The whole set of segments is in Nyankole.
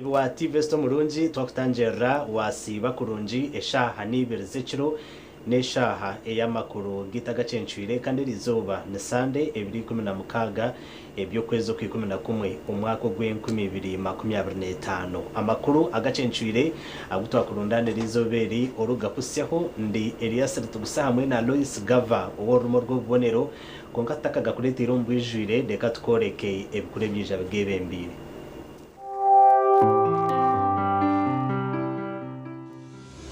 Omureebi wa TV Star omurungi, twakutangirira wasiiba kurungi eshaaha n'eibiri z'ekiro n'eshaaha ey'amakuru gaitu agacencwire kandi eriizooba ni Sande ebiro 16 eby'okwezi okw'ikumi na kumwe omwaka ogw'enkumi ibiri makumi abiri n'etaano. Amakuru agacencwire agu twakurundaanira eizooba eri orikugakuhitsyaho ndi Elias Ritugusa hamwe na Lois Gava ow'orurimi orw'obubonero kwonka tutakagakureeteire omu bwijwire reka tukworeke ebikuru ebiija bigeebembeire.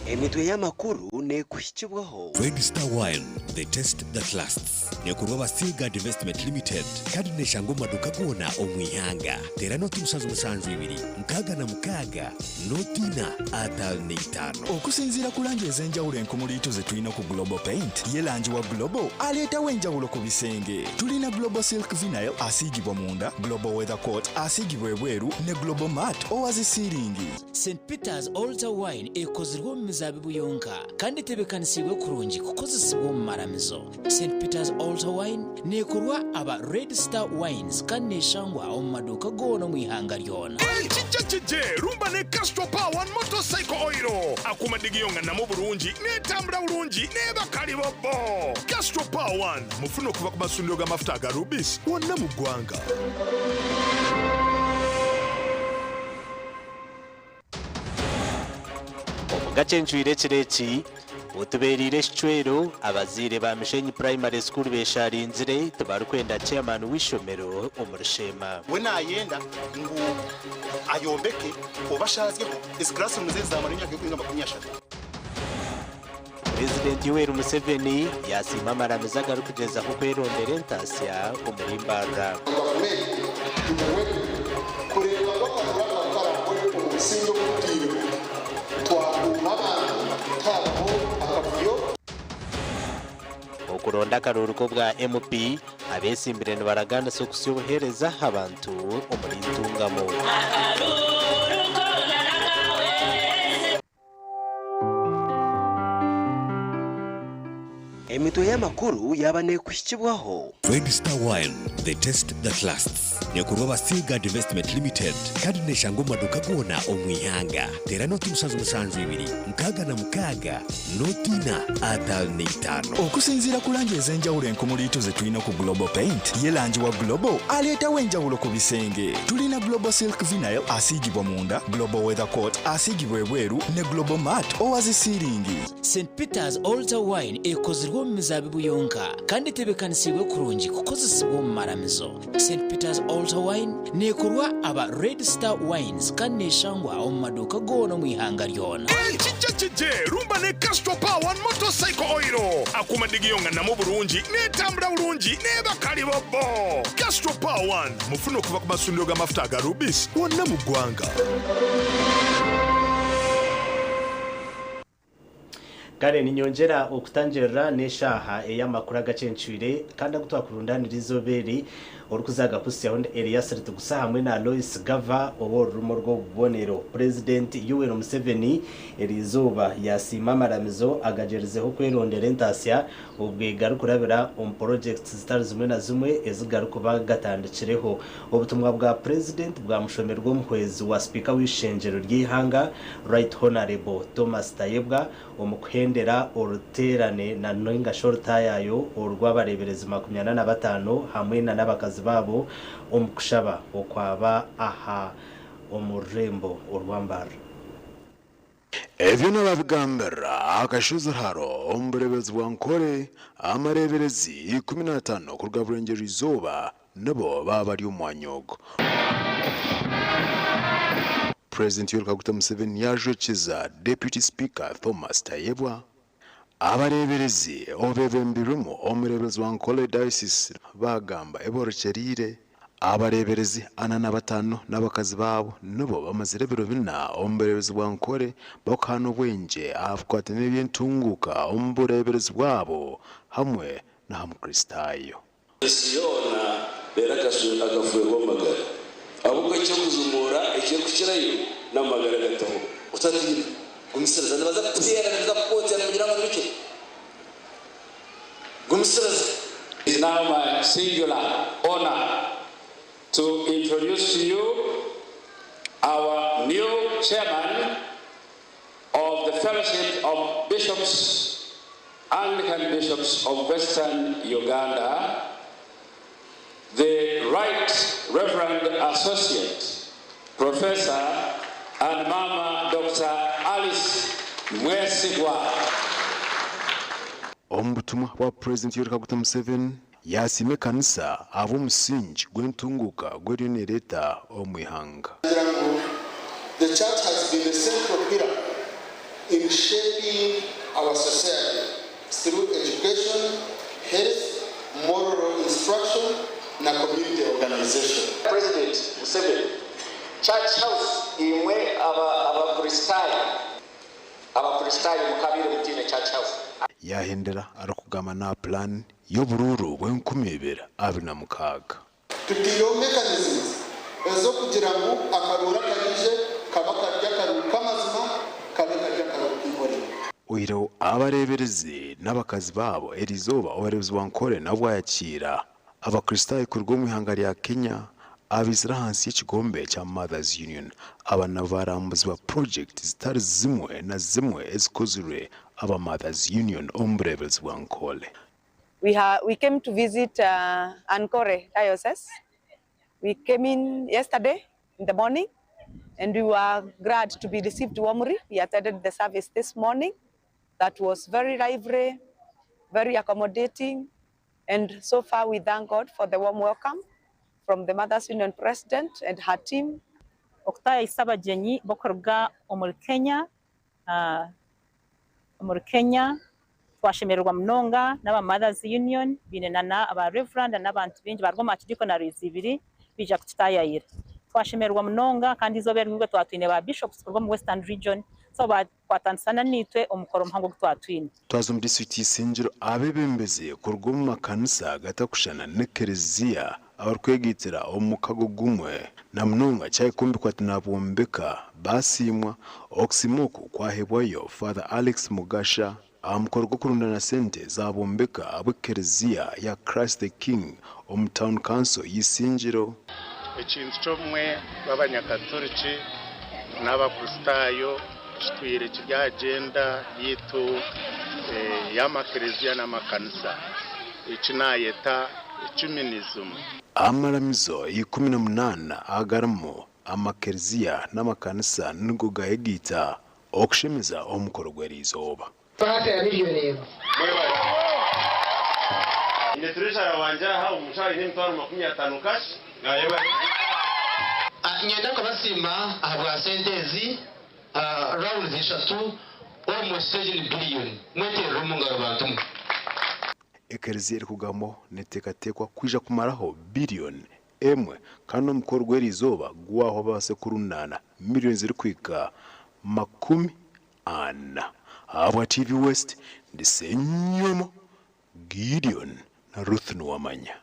Emitwe y'amakuru neekuhikibwaho. Red Star Wine, the taste that lasts. Neekorwa aba Seaguard Investment Limited kandi neeshangwa omu maduuka goona omu ihanga. Teera nooti 72 66 nooti ina 55. Okusinziira ku langi ez'enjawulo enkumuliitu ze tulina ku Global Paint, ye langi wa Global aleetawo enjawulo ku bisenge. Tulina Global Silk Vinyl asiigibwa munda, Global Weather Coat asiigibwa ebweru ne Global Matte owa zi siiringi. St Peter's Altar Wine ekozirwe omu mizaabibu yonka kandi etebeekanisiibwe kurungi kukozesibwa omu maramizo. St Peter's Altar Wine neekorwa aba Red Star Wines kandi neeshangwa omu maduuka goona omu ihanga ryona. Ekijja kije rumba ne Castrol Power One Motorcycle Oil. Akuuma digiyonga namu bulungi, n'etambula bulungi n'eba kalibobbo. Castrol Power One mufune okuva ku masundiro g'amafuta aga Rubis wonna mu ggwanga. Omu gakyencwire ekiro eki, otubeereire ekicwero, abazaire ba Mishenyi Primary School besharingire tibarikwenda chairman w'eishomero omuri Sheema. We naayenda ngu ayombeke oba ashazyeho ezi classrooms ezi zaamara emyaka erikurenga 30. Purezidenti Yoweri Museveni yaasiima amaramizo agarikugyezaho kwerondera entaasya omuri Mbarara. Gavumenti tumuwebwe kureeba ngu akaruru aka karaahwe omu busingye obutwiremu, twakuuma abantu tihaabaho akavuyo. Okuronda akaruuru k'obwa MP, abeesimbire nibaragaanisa okuhitsya obuheereza aha bantu omuri Ntungamo. Emitwe y'amakuru yaaba neekuhikibwaho. Red Star Wine, the taste that lasts. Neekorwa aba Seaguard Investment Limited kandi neeshangwa omu maduuka goona omu ihanga. Teera nooti 7 72 66 nooti ina 55. Okusinziira ku langi ez'enjawulo enkumuliitu ze tulina ku Global Paint, ye langi wa Global aleetawo enjawulo ku bisenge. Tulina Global Silk Vinyl asiigibwa munda, Global Weather Coat asiigibwa ebweru ne Global Matte owa zi siiringi. St Peter's Altar Wine ekozirwe omu mizaabibu yonka kandi etebeekanisiibwe kurungi kukozesibwa omu maramizo. St Peter's Altar Wine neekorwa aba Red Star Wines kandi neeshangwa omu maduuka goona omu ihanga ryona. Ekijja kije rumba ne Castrol Power One Motorcycle Oil. Akuuma digiyonga namu bulungi, n'etambula bulungi n'eba kalibobbo. Castrol Power One mufune okuva ku masundiro g'amafuta aga Rubis wonna mu ggwanga. Kare ninyongyera okutangirira n'eshaaha ey'amakuru agacencwire kandi agu twakurundaanira eizooba eri orikuza kuhitsyaho ni Elias Ritugusa hamwe na Lois Gava ow'orurimi orw'obubonero. Purezidenti Yoweri Museveni eriizooba yaasiima amaramizo agagyerizeho kwerondera entaasya obwe garikurabira omu purojekiti zitari zimwe na zimwe ezi garikuba gatandikireho. Obutumwa bwa Purezidenti bwamushomerwa omuhwezi wa sipiika w'eishengyero ry'eihanga Right Honourable Thomas Tayebwa omu kuhendera oruteerane na ninga shi orutaayaayo orw'abareeberezi 45 hamwe na n'abakazi baabo omu kushaba okwaba aha omu rurembo orwa Mbarara. Ebyo nababigambira akashozi Ruharo omu bureeberezi bwa Nkore, amareeberezi 15 kuruga Burengyerwa-izooba nibo baaba bari omu mwanya ogu. Purezidenti Yoweri Kaguta Museveni yaajwekyeza Deputy Speaker Thomas Tayebwa, abareeberezi obeebembirwemu omureeberezi wa Nkore Diocese baagamba eborekyereire. Abareeberezi 45 n'abakazi baabo nibo bamazire ebiro bina omu bureeberezi bwa Nkore barikuhaana obwengye aha bikwatiraine n'eby'entunguuka omu bureeberezi bwabo hamwe n'aha Mukristaayo. Ensi yoona reero akafeerwa amagara, ahabw'okuba eky'okujumuura ekirikukirayo n'amagara agatahwaho. Otatiina, gumisiriza. Nibaza kukuteera, nibaza kukwotsya nibagira ngu nibiki. Gumisiriza. It is now my singular honor to introduce to you. Our new chairman of the Fellowship of Bishops, Anglican Bishops of Western Uganda, the Right Reverend Associate Professor and Mama Dr. Alice Mwesigwa. Omu butumwa bwa Purezidenti Yoweri Kaguta Museveni, yaasiima ekanisa ahabw'omusingi gw'entunguuka ogu eriyo neereeta omu ihanga. Naagira ngu The church has been a central pillar in shaping our society through education, health, moral instruction na community organization. President Museveni, Church House imwe Abakristaayo Abakristaayo mukabaire mutaine Church House. Yaahendera arikugamba n'aha pulaani y'oburuuru bw'e 2026. Tutaireho mechanisms ez'okugira ngu akaruuru akaraije kaba kari akaruuru k'amazima, kabe kari akaruuru k'eihorero. Oihireho abareeberezi n'abakazi baabo, eriizooba obureebezi bwa Ankole nabwo bwayakiira Abakristaayo kuruga omu ihanga rya Kenya abaizire ahansi y'ekigombe kya Mothers Union. Aba nabo baarambuzibwa purogyekiti zitari zimwe na zimwe ezikozirwe aba Mothers Union omu bureeberezi bwa Ankole. We, ha- we came to visit Ankore Diocese. We came in yesterday in the morning and we were glad to be received warmly. We attended the service this morning. That was very lively, very accommodating. And so far, we thank God for the warm welcome from the Mothers Union President and her team. Okutayisa abagyenyi b'okuruga omuri Kenya, omuri Kenya twashemererwa munonga n'aba Mothers Union biine na aba Reverend n'abantu baingi baruga omu Archdeaconries ibiri bija kututayayira. Twashemererwa munonga kandi izooba eri twaba twine ba bishops kuruga omu Western Region, so bakwatanisa naitwe omukoro muhango ogu twaba twine. Twaza omu disiturikiti y'Isingiro, abeebembezi kuruga omu makanisa gatakushushana n'ekereziya abarikwegaitira omu mukago gumwe na munonga kyahikumbikwa tinabwombeka basiimwa. Okusiima oku kwahebwayo Father Alex Mugasha aha mukoro gw'okurundana sente zabombeka ahabw'ekereziya ya Christ the King omu Town Council y'Isingiro. Ekintu ky'obumwe bw'abanyakaturiki n'Abakristaayo kitwire kiri aha agenda yaitu y'amakereziya n'amakanisa, eki naayeta ecumenism. Amaramizo 18 agarimu amakereziya n'amakanisa nigo gayegaita okushemeza omukoro gw'eriizooba. Bahati ya miliyoni emwe. Nyine treasurer wangye aha omushaho aine 50,000 cash. Nyenda kubasiima ahabwa sente ezi, rounds ishatu, almost 7 billion. Mweterere omu ngaro bantu mwe. Ekereziya erikugambwaho neteekateekwa kwija kumaraho 1 biliyoni kandi omukoro gw'eriizooba gwaho babaase kurundaana miliyoni zirikuhika 40. Ahabwa TV West, ndi Ssenyomo Gideon na Ruth Nuwamanya.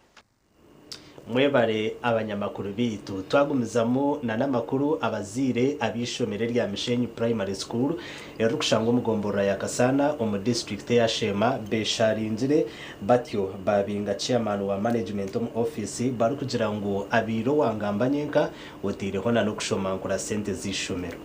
Mwebare abanyamakuru biitu. Twagumizamu na n'amakuru. Abaziire ab'ishomero erya Mishenyi Primary School erikushangwa omu gomborora ya Kasana omu disitulikiti eya Sheema besharingire batyo babinga chairman wa management omu ofiisi, barikugira ngu abiire owangamba nyenka oteireho na n'okushomankura sente z'ishomero.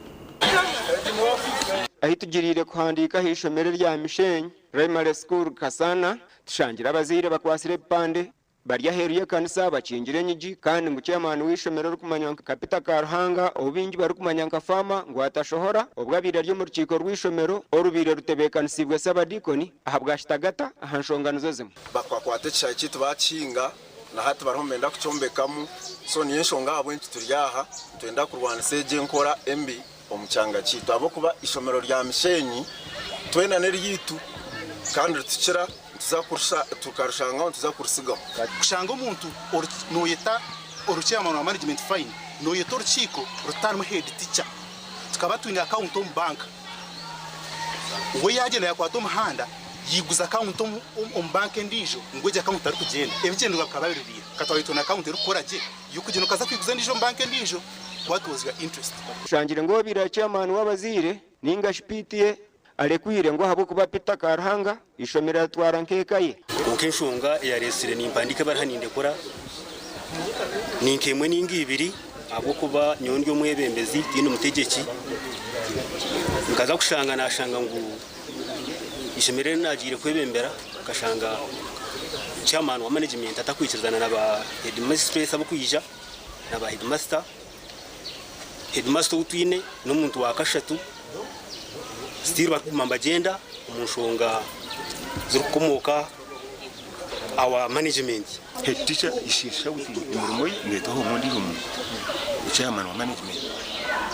Ahi tugiriire kuhandiika aha ishomero rya Mishenyi Primary School Kasana, tushangira abazaire bakwasire ebipande bari aheeru y'ekanisa bakingire enyigi, kandi ngu chairman w'ishomero orikumanywa nka Peter Karuhanga, ou baingi barikumanya nka Farmer, ngu atashohora obwo abaire ari omu rukiiko rw'ishomero orubaire rutebeekanisiibwe Sabadikoni ahabwa Kitagata aha nshonga nizo zimwe. Bakakwata ekishaayi kyaitu bakihinga, na hati bariho nibenda kukyombekamu. So niyo enshonga ahabw'enki turi aha, nitwenda kurwanisa egi enkora embi omu kyanga kyaitu, ahabw'okuba ishomero rya Mishenyi twena n'eryaitu kandi ritukira tukarushangaho nituza kurisigaho. Kushanga omuntu noyeta oruchairman wa management fine, noyeta orukiiko rutarimu head teacher, tukaba twine account omu banka, we yagenda yakwata omuhanda yiguza account omu banka endiijo, ngu egi account tarikugyenda, ebigyendererwa bikaba biri katwaba twine account erikukora gye yokugenda okaza kwiguza endiijo omu banka endiijo, what was your interest? Tushangire ngu obaire chairman w'abazaire ninga shi PTA arekwire, ngu ahabw'okuba Peter Karuhanga ishomero aritwara nk'eka ye. Kwonka enshonga eyareesire nimpandika ebariha nindekura nink'emwe ninga ibiri. Ahabw'okuba nyowe ndi omwebembezi tiindi mutegyeki, nkaza kushanga nashanga ngu eishomero eri nagiire kwebembera nkashanga chairman wa management atakwikirizana na ba headmistress abarikwija na ba headmaster. Headmaster ou twine n'omuntu wa kashatu still barikuguma nibagyenda omu nshonga zirikukomooka our management. Head teacher is shouting emirimo ye neetwaho omu ondiijo muntu chairman wa management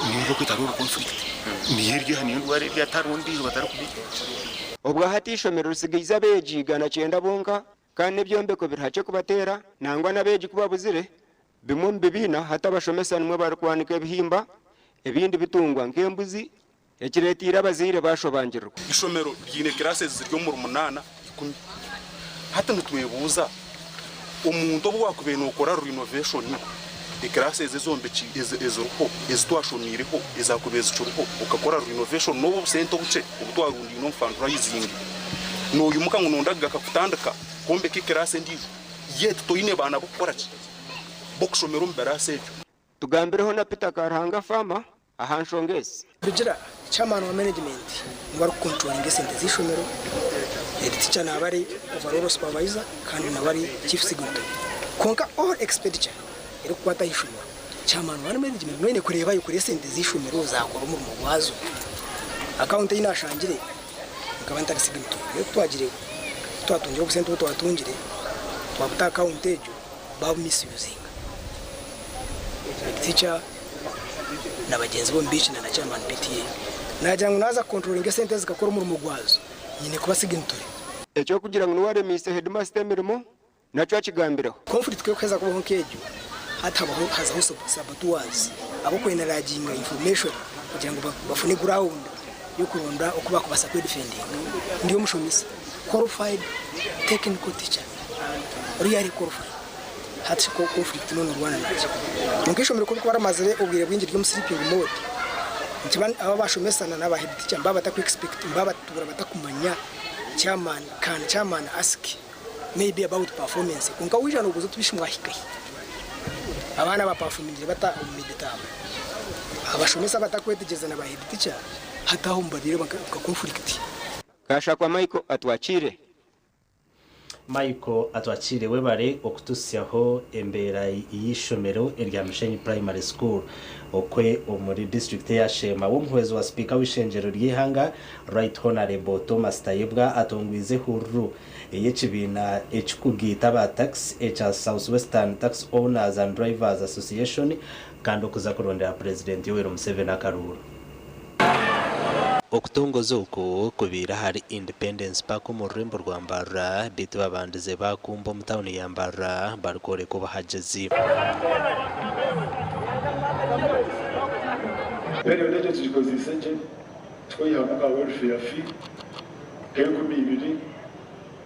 niyo barikweta role conflict niyo eri aha niyo ndwara eri aha tihariho ondiijo batarikubiita. Obwa hati eishomero risigaize abeegi 190 bonka kandi n'ebyombeko biri hakye kubateera nangwa n'abeegi ku babuzire bimwe omu bibiina hati abashomesa nimwo barikwanika ebihimba ebindi bitungwa nk'embuzi ekireeteire abazaire baashobangirirwa. Eishomero ryine classes ziri omuri munaana ikumi. Hati nitwebuuza, omuntu obu wakubaire nokora renovation, eclasses ezombeki eziriho, ezi twashomiireho, ezakubaire zikiriho, okakora renovation n'obu obusente obukye obu twarundaine omu fundraising, noyimuka ngu nondagaga kutandika kwombeka eclass endiijo, yet toine baana b'okukora ki? B'okushomera omu biraasi ebyo. Tugambireho na Peter Karuhanga Farmer aha nshonga ezi. Rugira, Chairman wa management niwe arikukontrolinga esente z'eishomero, head teacher naaba ari overall supervisor kandi nawe ari chief signatory. Kwonka all expenditure erikukwata aha ishomero, chairman wa management niwe aine kureebayo kureba esente z'eishomero zaakora omurimo gwazo. Account ei naashangire nkaba ntari signatory naye kutwagire kutwatungire obusente obu twatungire twabuta aha account egyo baabu misusinga. Head teacher na bagyenzi be omu biiki na na chairman PTA. Naagira ngu naaza kukontrolinga esente zikakora omurimo gwazo, nyine kuba signatory. Eky'okugira ngu niwe aremeise headmaster emirimo nakyo akigambireho. Conflict ku erikuheza kubaho nk'egyo, hati habaho hazaho saboteurs ab'okwenaraginga information kugira ngu bafune ground y'okuronda oku baakubaasa kwedefendinga. Ndi omushomesa, qualified technical teacher, really qualified. Hati shi conflict noona orwana naki? Kwonka eishomero ku rikuba rimazire obwire bwingi riri omu sleeping mode, nikiba abo abashomesa na ba head teacher nibaba bataku expect nibaba batuura batakumanya chairman can chairman ask maybe about performance kwonka waija nobuuza oti bishi mwahika hi? Abaana ba performingire bata omu mid term? Abashomesa batakwetegyereza na ba head teacher hati aho nibareeba nka conflict. Kashakwa Michael Atwakiire. Michael Atwakiire webare okututsyaho embeera y'eishomero erya Mishenyi Primary School okwe omuri disiturikiti eya Sheema. W'omuhwezi wa sipiika w'eishengyero ry'eihanga Right Honarebo Thomas Tayebwa atongwize ehururu ey'ekibiina ekikugaita aba taxi ekya South Western Taxi Owners and Drivers Association kandi okuza kurondera Purezidenti Yoweri Museveni akaruuru. Okutongoza oku kubaire ahari Independence Park omu rurembo rwa Mbarara beitu babandize baakumba omu tauni ya Mbarara barikworeka obuhagizi. Period egyo tugikozeise gye twihamu ka welfare fee nk'enkumi ibiri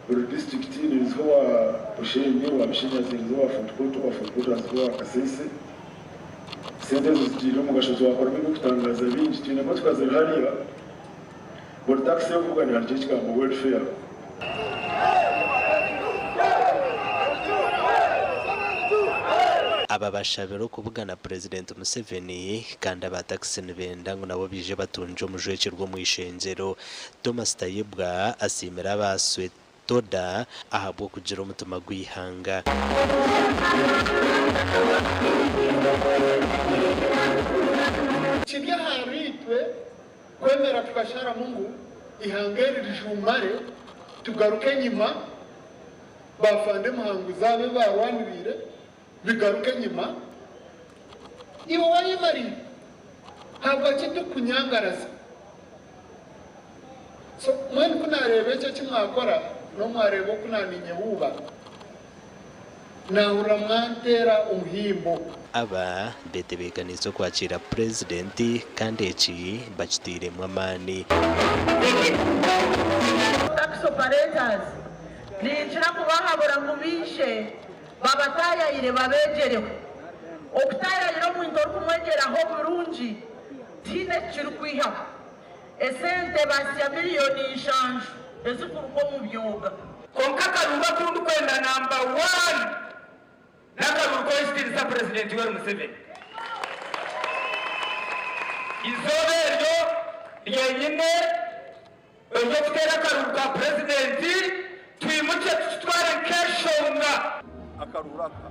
buri disiturikiti neeziha owa Bushenyi, owa Bushenyi aziheereza owa Fort Portal, owa Fort Portal aziha owa Kasese. Sente ezo zigiire omugasho twakoramu eby'okutangaaza bingi. Twine emotoka ziri hariya, buri takisi erikuvuga niharugyo ekigambo welfare. Aba bashabire okubugana Purezidenti Museveni kandi aba takisi nibenda ngu nabo baije batungye omujwekyerwa omu ishengyero. Thomas Tayebwa asiimire aba Toda ahabw'okugira omutima gw'eihanga. Kiri ahariitwe kwemera tukasharamu ngu eihanga eri rijumare tugaruke enyima, baafande muhanguzi abo ebi baarwaniriire bigaruke enyima. Iwe wayemariire, habwaki turikunyangaraza? So mbwenu ku naareeba ekyo eki mwakora, n'obu mwareeba oku naaniinyehuuba, naahurira mwanteera omuhimbo. Aba betebeekaniise okwakiira Purezidenti kandi eki bakiteiremu amaani. Tax operators ninkira kubahabura ngu baije babataayaayire babeegyereho. Okutaayaayira omuntu orikumwegyeraho oburungi tihaine eki kirikwihaho. Esente basya miriyoni nshanju ezikuruga omu byoga. Kwonka akaruru aku ndikwenda namba waani n'akaruru k'owekitiinisa Purezidenti Yoweri Museveni. Izooba eryo ryenyine ery'okuteera akaruru ka Purezidenti, twimukye tukitware nk'enshonga. Akaruru aka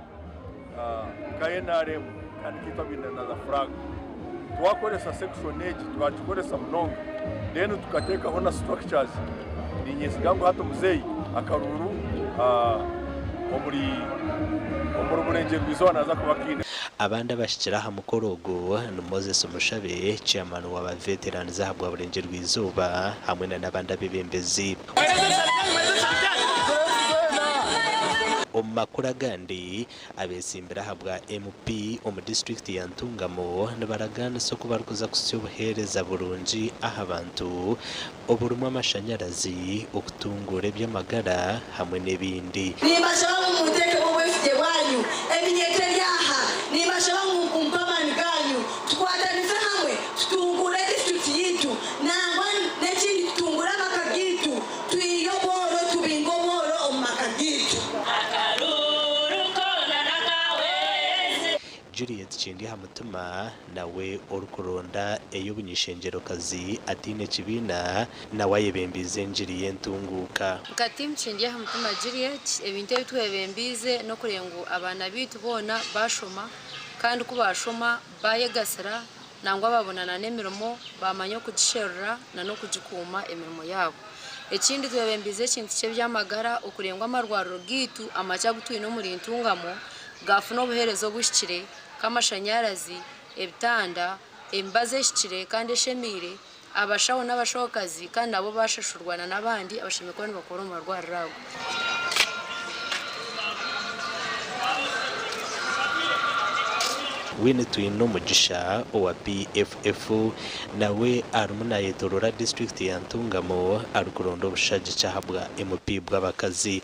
ka nrm kandi kaitu abaine na za flag twakoresa section egi twagikoresa munonga then tukateekaho na structures ninyesiga ngu hati muzeeyi akaruru omuri omuri burengyerwa-izooba naaza kuba akaine. Abandi abahikire aha mukoro ogu ni Moses Mushabe, Chairman waba Veterans ahabwa Burengyerwa-izooba hamwe na n'abandi abeebembezi. Omu makuru agandi, abetsimbire ahabwa MP omu disiturikiti ya Ntungamo nibaragaanisa oku barikuza kuhitsya obuheereza burungi aha bantu oburimu amashanyarazi, okutunguura eby'amagara hamwe n'ebindi. Nimbashaba ngu munteekemu obwesigye bwanyu. Eminyeeto eri aha, nimbashaba ngu mumpe amaani gaanyu tukwatanise hamwe tutunguure disiturikiti yaitu nangwa n'ekindi tutunguure amaka gaitu twihe obworo tubinge obworo omu maka gaitu. Juliet Kindyahamutima nawe orikuronda ey'obuny'eishengyerokazi ataine kibiina nawe ayebembiize engiri y'entunguuka. Nka tiimu Kindyahamutima Juliet, ebintu ebi twebembiize n'okureeba ngu abaana baitu boona baashoma kandi ku baashoma baayegasira nangwa baabonana n'emirimo baamanya okugisherura n'okugikuuma emirimo yaabo. Ekindi twebembiize ekintu ky'eby'amagara okureeba ngu amarwariro gaitu amakye agu twine omuri Ntungamo gaafuna obuheereza obuhikire nk'amashanyarazi, ebitanda, emibazi ehikire kandi eshemeire, abashaho n'abashahokazi kandi nabo baashashurwa n'abandi abashemereire kuba nibakora omu marwariro ago. Winnie Twinomugisha owa PFF nawe arimu nayetorora disiturikiti ya Ntungamo arikuronda obushagiki ahabwa MP bw'abakazi.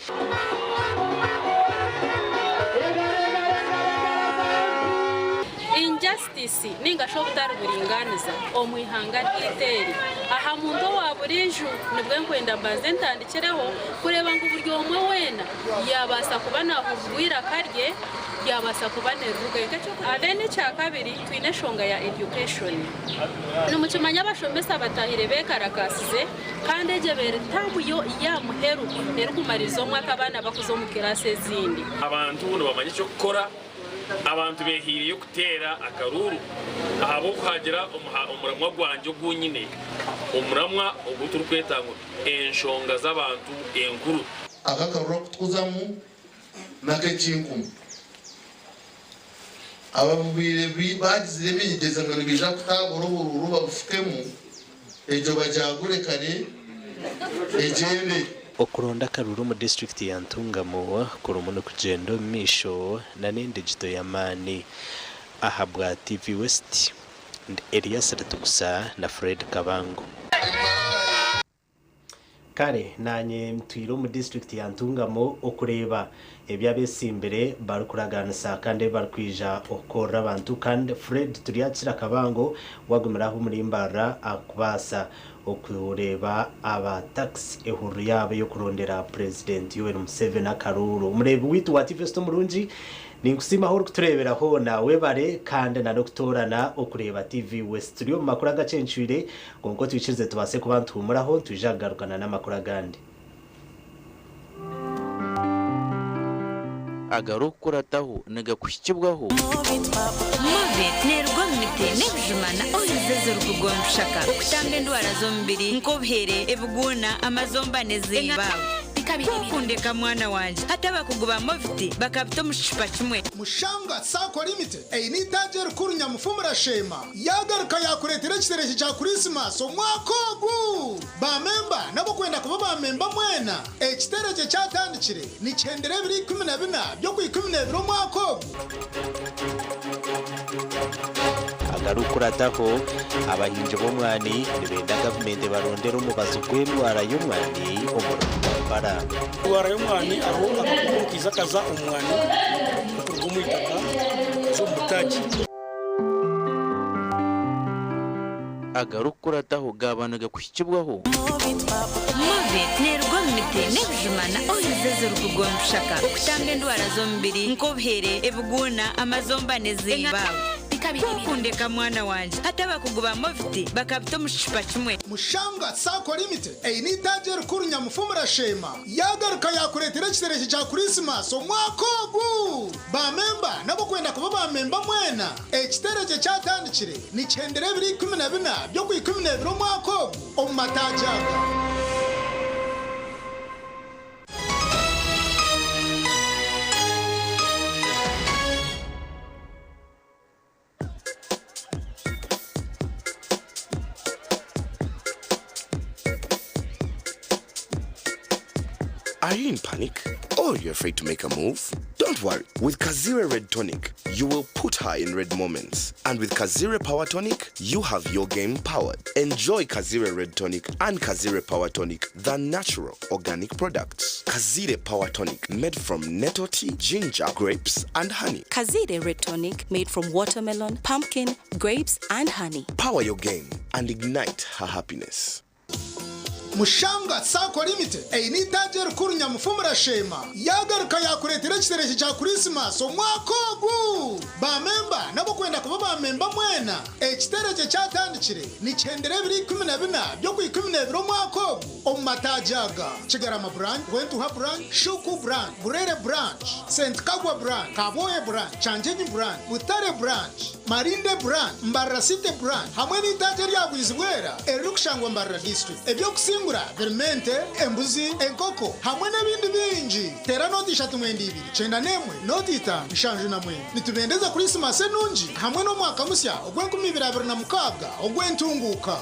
Injustice ninga shi obutari buringaniza omu ihanga ryaitu eri aha muntu owa buriijo nibwe nkwenda mbanze ntandikireho kureeba ngu buri omwe weena yaabaasa kuba naahurirwa eiraka rye ryabaasa kuba nirirugayo. Then ekyakabiri twine enshonga ya education. Nimukimanya abashomesa batahire bekarakaasize kandi egyo ebaire taamu yo y'aha muheru erikumariiriza omwaka abaana bakuza omu kiraasi ezindi. Abantu nibamanya eky'okukora. Abantu beehaireyo kuteera akaruuru ahabw'okuhagira omuramwa gwangye ogu nyine, omuramwa ogu turikweta ngu Enshonga z'abantu enkuru. Aka akaruru aku tukuzamu n'ak'ekinkumu. Ababaire baagizire eminyegyeza ngu nibaija kutaagura oburuuru babufukemu, egyo bagyagure kare egyende. Okuronda akaruuru omu disiturikiti ya Ntungamo kurimu nikugyenda omu maisho n'endigito y'amaani. Ahabwa TV West, ndi Elias Ritugusa na Fred Kabango. Kare naanye ntwire omu disiturikiti ya Ntungamo okureeba ebi abetsimbire barikuragaanisa kandi ebi barikwija okukorera abantu kandi Fred Turyakira Kabango wagumire aho omuri Mbarara akubaasa okureeba aba takisi ehururu yaabo ey'okurondera Purezidenti Yoweri Museveni akaruuru. Omureebi waitu wa TV West omurungi, ninkusiima ahu orikutureebera hoona. Webare kandi na n'okutoorana okureeba TV West. Turi omu makuru agakyencwire, kwonka otwikirize tubaase kuba nituhuumuraho, nitwija kugarukana n'amakuru agandi. Agarikukurataho nigakuhikibwaho. Movit neeruga omu miti n'ebijuma na oils ezirikuruga omu bishaka okutamba endwara z'omubiri nk'obuhere, ebiguuna, amazomba n'ezindi. Kwokundeka mwana wangye hati abakugu ba Movit bakabita omu kicupa kimwe. Mushanga Sacco Limited eine eitaagi erikuru Nyamufumura Sheema yaagaruka yaakureetera ekiterekye kya Kurisimasi omwaka ogu! Ba memba n'ab'okwenda kuba ba memba mwena, ekiterekye kyatandikire nikihendera ebiro 14 by'Okwikumineebiri omwaka ogu. Agarikukurataho, abahingi b'omwani nibenda gavumenti ebarondere omubazi gw'endwara y'omwani omuri Rwampara. Endwara y'omwani hariho akakooko kaija kaza omu mwani okuruga omu itaka kaza omu butaagi. Agarikukurataho gaaba nigakuhikibwaho. Movit neeruga omu miti n'ebijuma na oils ezirikuruga omu bishaka okutamba endwara z'omubiri nk'obuhere, ebiguuna, amazomba n'ezindi. Kukundeka mwana wangye hati abakugu ba Movit bakabita omu kicupa kimwe. Mushanga Sacco Limited eine itaagi erikuru Nyamufumura Sheema yaagaruka yaakureetera ekitereke kya Kurisimasi omwaka ogu. Baamemba n'abarikwenda kuba baamemba mwena, ekitereke kyatandikire nikihendera ebiro 14 by'Okwikumineebiri omwaka ogu omu mataagi aga. Are you in panic? Or you're afraid to make a move? Don't worry. With Kazire Red Tonic, you will put her in red moments. And with Kazire Power Tonic, you have your game powered. Enjoy Kazire Red Tonic and Kazire Power Tonic, the natural organic products. Kazire Power Tonic, made from nettle tea, ginger, grapes, and honey. Kazire Red Tonic made from watermelon, pumpkin, grapes, and honey. Power your game and ignite her happiness. Mushanga Sacco Limited eine itaagi erikuru Nyamufumura Sheema yaagaruka yaakureetera ekitereke kya Kurisimasi omwaka ogu. Baamemba n'abarikwenda kuba baamemba mwena, ekitereke kyatandikire nikihendera ebiro 14 by'Okwikumineebiri omwaka ogu omu mataagi aga, Kigarama Branch, Rwentuha Branch, Shuku Branch, Burere Branch, St Kagwa Branch, Kabwohe Branch, Kyanjenyi Branch, Butare Branch, Marinde Branch, Mbarara City Branch hamwe n'eitaagi erya Bwizibwera eririkushangwa Mbarara District. Eby'okusingura birimu ente, embuzi, enkoko hamwe n'ebindi bingi. Teera nooti ishatu mwenda ibiri, 91, nooti itaano, 79. Nitubendeza Kurisimasi enungi hamwe n'omwaka musya ogw'enkumi ibiri abiri na mukaaga ogw'entunguuka.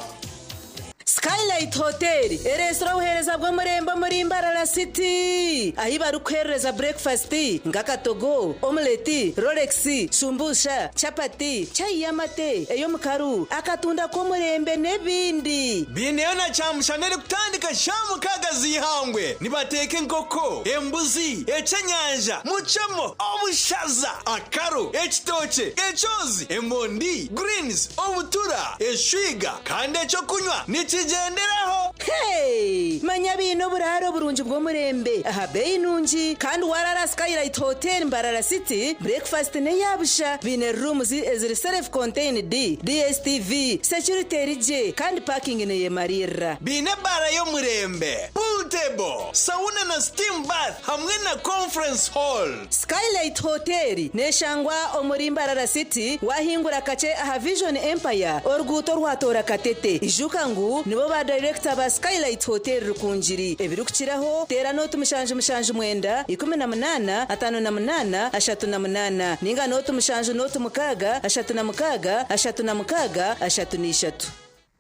Skylight Hotel ereetsire obuheereza bw'omurembe omuri Mbarara City ahi barikuheereza breakfast nk'akatogo, omelette, rolex, shumbusha, chapati, chai y'amate, ey'omukaru, akatunda k'omurembe n'ebindi. Biineyo na kyamushana erikutandika shaaha mukaaga z'eihangwe. Nibateeka enkoko, embuzi, ekyenyanja, mucemo, obushaza, akaru, ekitookye, ekyozi, emondi, greens, obutura, eshwiga kandi ekyokunywa nikigyenderaho. Hey! Manya biine oburaaro burungi bw'omurembe aha beeyi nungi kandi warara Skylight Hotel Mbarara City, breakfast n'eya busha. Biine rooms eziri self contained, DSTV, security eri gye kandi parking neyemariirira. Biine ebaara y'omurembe, pool table, sauna na steam bath hamwe na conference hall. Skylight Hotel neshangwa omuri Mbarara City wahingura kakye aha Vision Empire oruguuto orwatoora Katete. Ijuka ngu nibo ba dayirekita ba Skylight Hotel Rukungiri. Ebirikukiraho teera nooti 779 18 58 38 ninga nooti 7 nooti 6 36 36 33.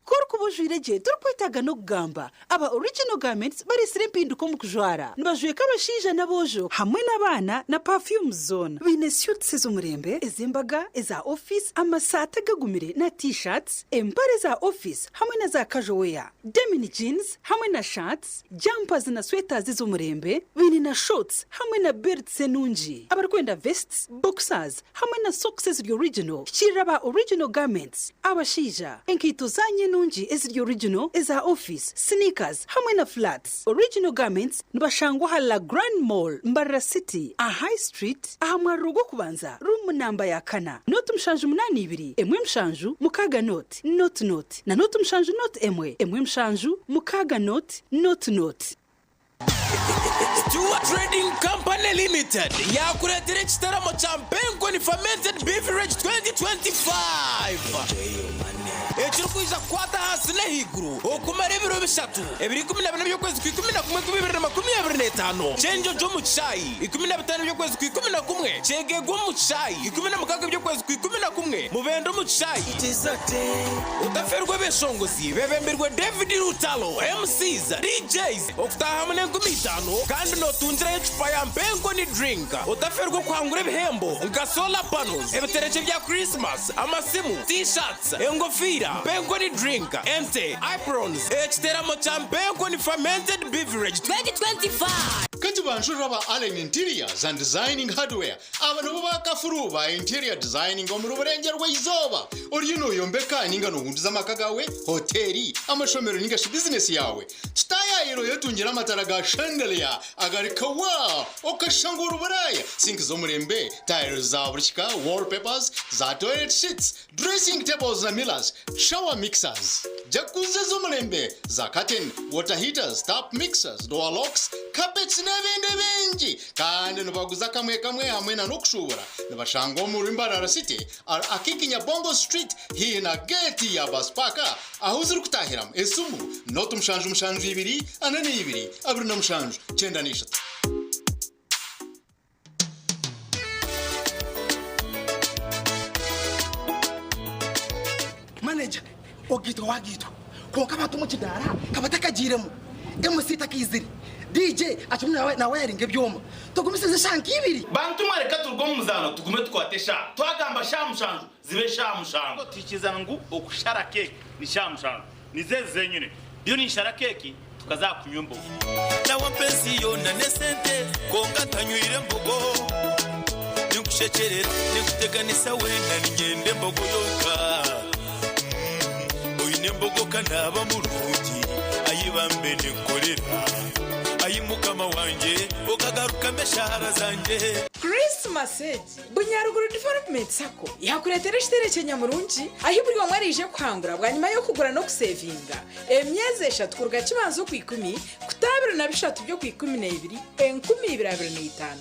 Ku orikuba ojwaire gye torikwetaaga n'okugamba. Aba Original Garments bareetsire empinduka omu kujwara. Nibajweka abashaija n'aboojo hamwe n'abaana na perfumes zoona. Baine suits ez'omurembe, ez'embaga, eza ofiisi, amasaati agagumire na T-shirts, empare za ofiisi hamwe na za casual wear, denim jeans hamwe na shirts, jumpers na sweaters ez'omurembe. Baine na shorts hamwe na belts enungi. Abarikwenda vests, boxers hamwe na socks eziri original, hikiirira aba Original Garments. Abashaija, enkaito zaanyu enungi eziri original, eza ofiisi, sneakers hamwe na flats. Original Garments nibashangwa aha La Grande Mall, Mbarara City, aha High Street, aha mwariro gw'okubanza, ruumu namba ya kana, nooti 782 1 7 6 nooti nooti nooti na nooti 7 nooti 1 1 7 6 nooti nooti nooti. Stewart Trading Company Limited yaakureetera ekitaramo kya Mpenkoni Fermented Beverage 2025 ekirikwija kukwata ahansi n'ahaiguru okumara ebiro bishatu, ebiro 14 by'okwezi kwa 11 2025, Kyenjojo omu kishaayi, 15 by'okwezi kwa 11, Kyegegwa omu kishaayi, 16 by'okwezi kwa 11, Mubende omu kishaayi. Otaferwa ebeshongozi bebembirwe David Lutalo, MCs, DJs, Okutaahamu n'enkumi itaano kandi nootungirayo ecupa ya Mpenkoni Drink. Otaferwa okuhangura ebihembo nka solar panels, ebiterekye bya Christmas, amasimu, T-shirts, engofiira, Mpenkoni Drink, ente, aprons, ekiteramo kya Mpenkoni Fermented Beverage 2025. Katubanjurire aba Allen Interiors and Designing Hardware Aba nibo bakafuru ba interior designing omuri Burengyerwa-izooba. Oriyo noyombeka ninga nohunduza amaka gaawe, hoteeri, amashomero ninga shi bizinesi yaawe. Tutaayaayire. Tayayiro yetungire amatara ga chandelier agari kawa okashangura uburaya sinki z'omurembe tiles za buri kika wallpapers za toilet sheets dressing tables na mirrors shower mixers jacuzzi z'omurembe za curtain water heaters tap mixers door locks carpets n'ebindi bingi kandi nibaguza kamwe kamwe hamwe na n'okushubura nibashangwa omuri Mbarara City akikinya Bongo Street hihi na gate ya bus park aho ziri kutahiramu esimu noti 7 7 4 2 27 93. Manager ogitwa wagitwa konka abantu omu kidaara kaba takagiiremu MC takaizire DJ akirimu nawayaringa ebyoma tugumisirize eshaaha nk'ibiri. Bantu mwe reka turuge omu muzaano tugume tukwate eshaaha. Twagamba shaaha 7 zibe shaaha 7. Twikiriza ngu okushara keeki ni shaaha 7. Nizo ezi zenyine. Ndiyo ninshara keeki tukaza aha kunywa embogo. Nawe ampa ensi yoona n'esente, kwonka ntanywire mbogo. Ninkushekyerera, ninkuteganisa weena, niinyenda embogo yonka. Oine embogo ka naaba murungi, ai bambe ninkukorera. Ai Mukama wangye, okagarukamu eshaara zangye. Christmas egi, Bunyaruguru Development Sacco yakureetera ekiterekye nyamurungi ahi buri omwe araije kuhangura bwanyima y'okugura n'okusevinga emyezi eshatu kuruga Kibanza Okwikumi kuta 23 by'Okwikumi n'ebiri 2025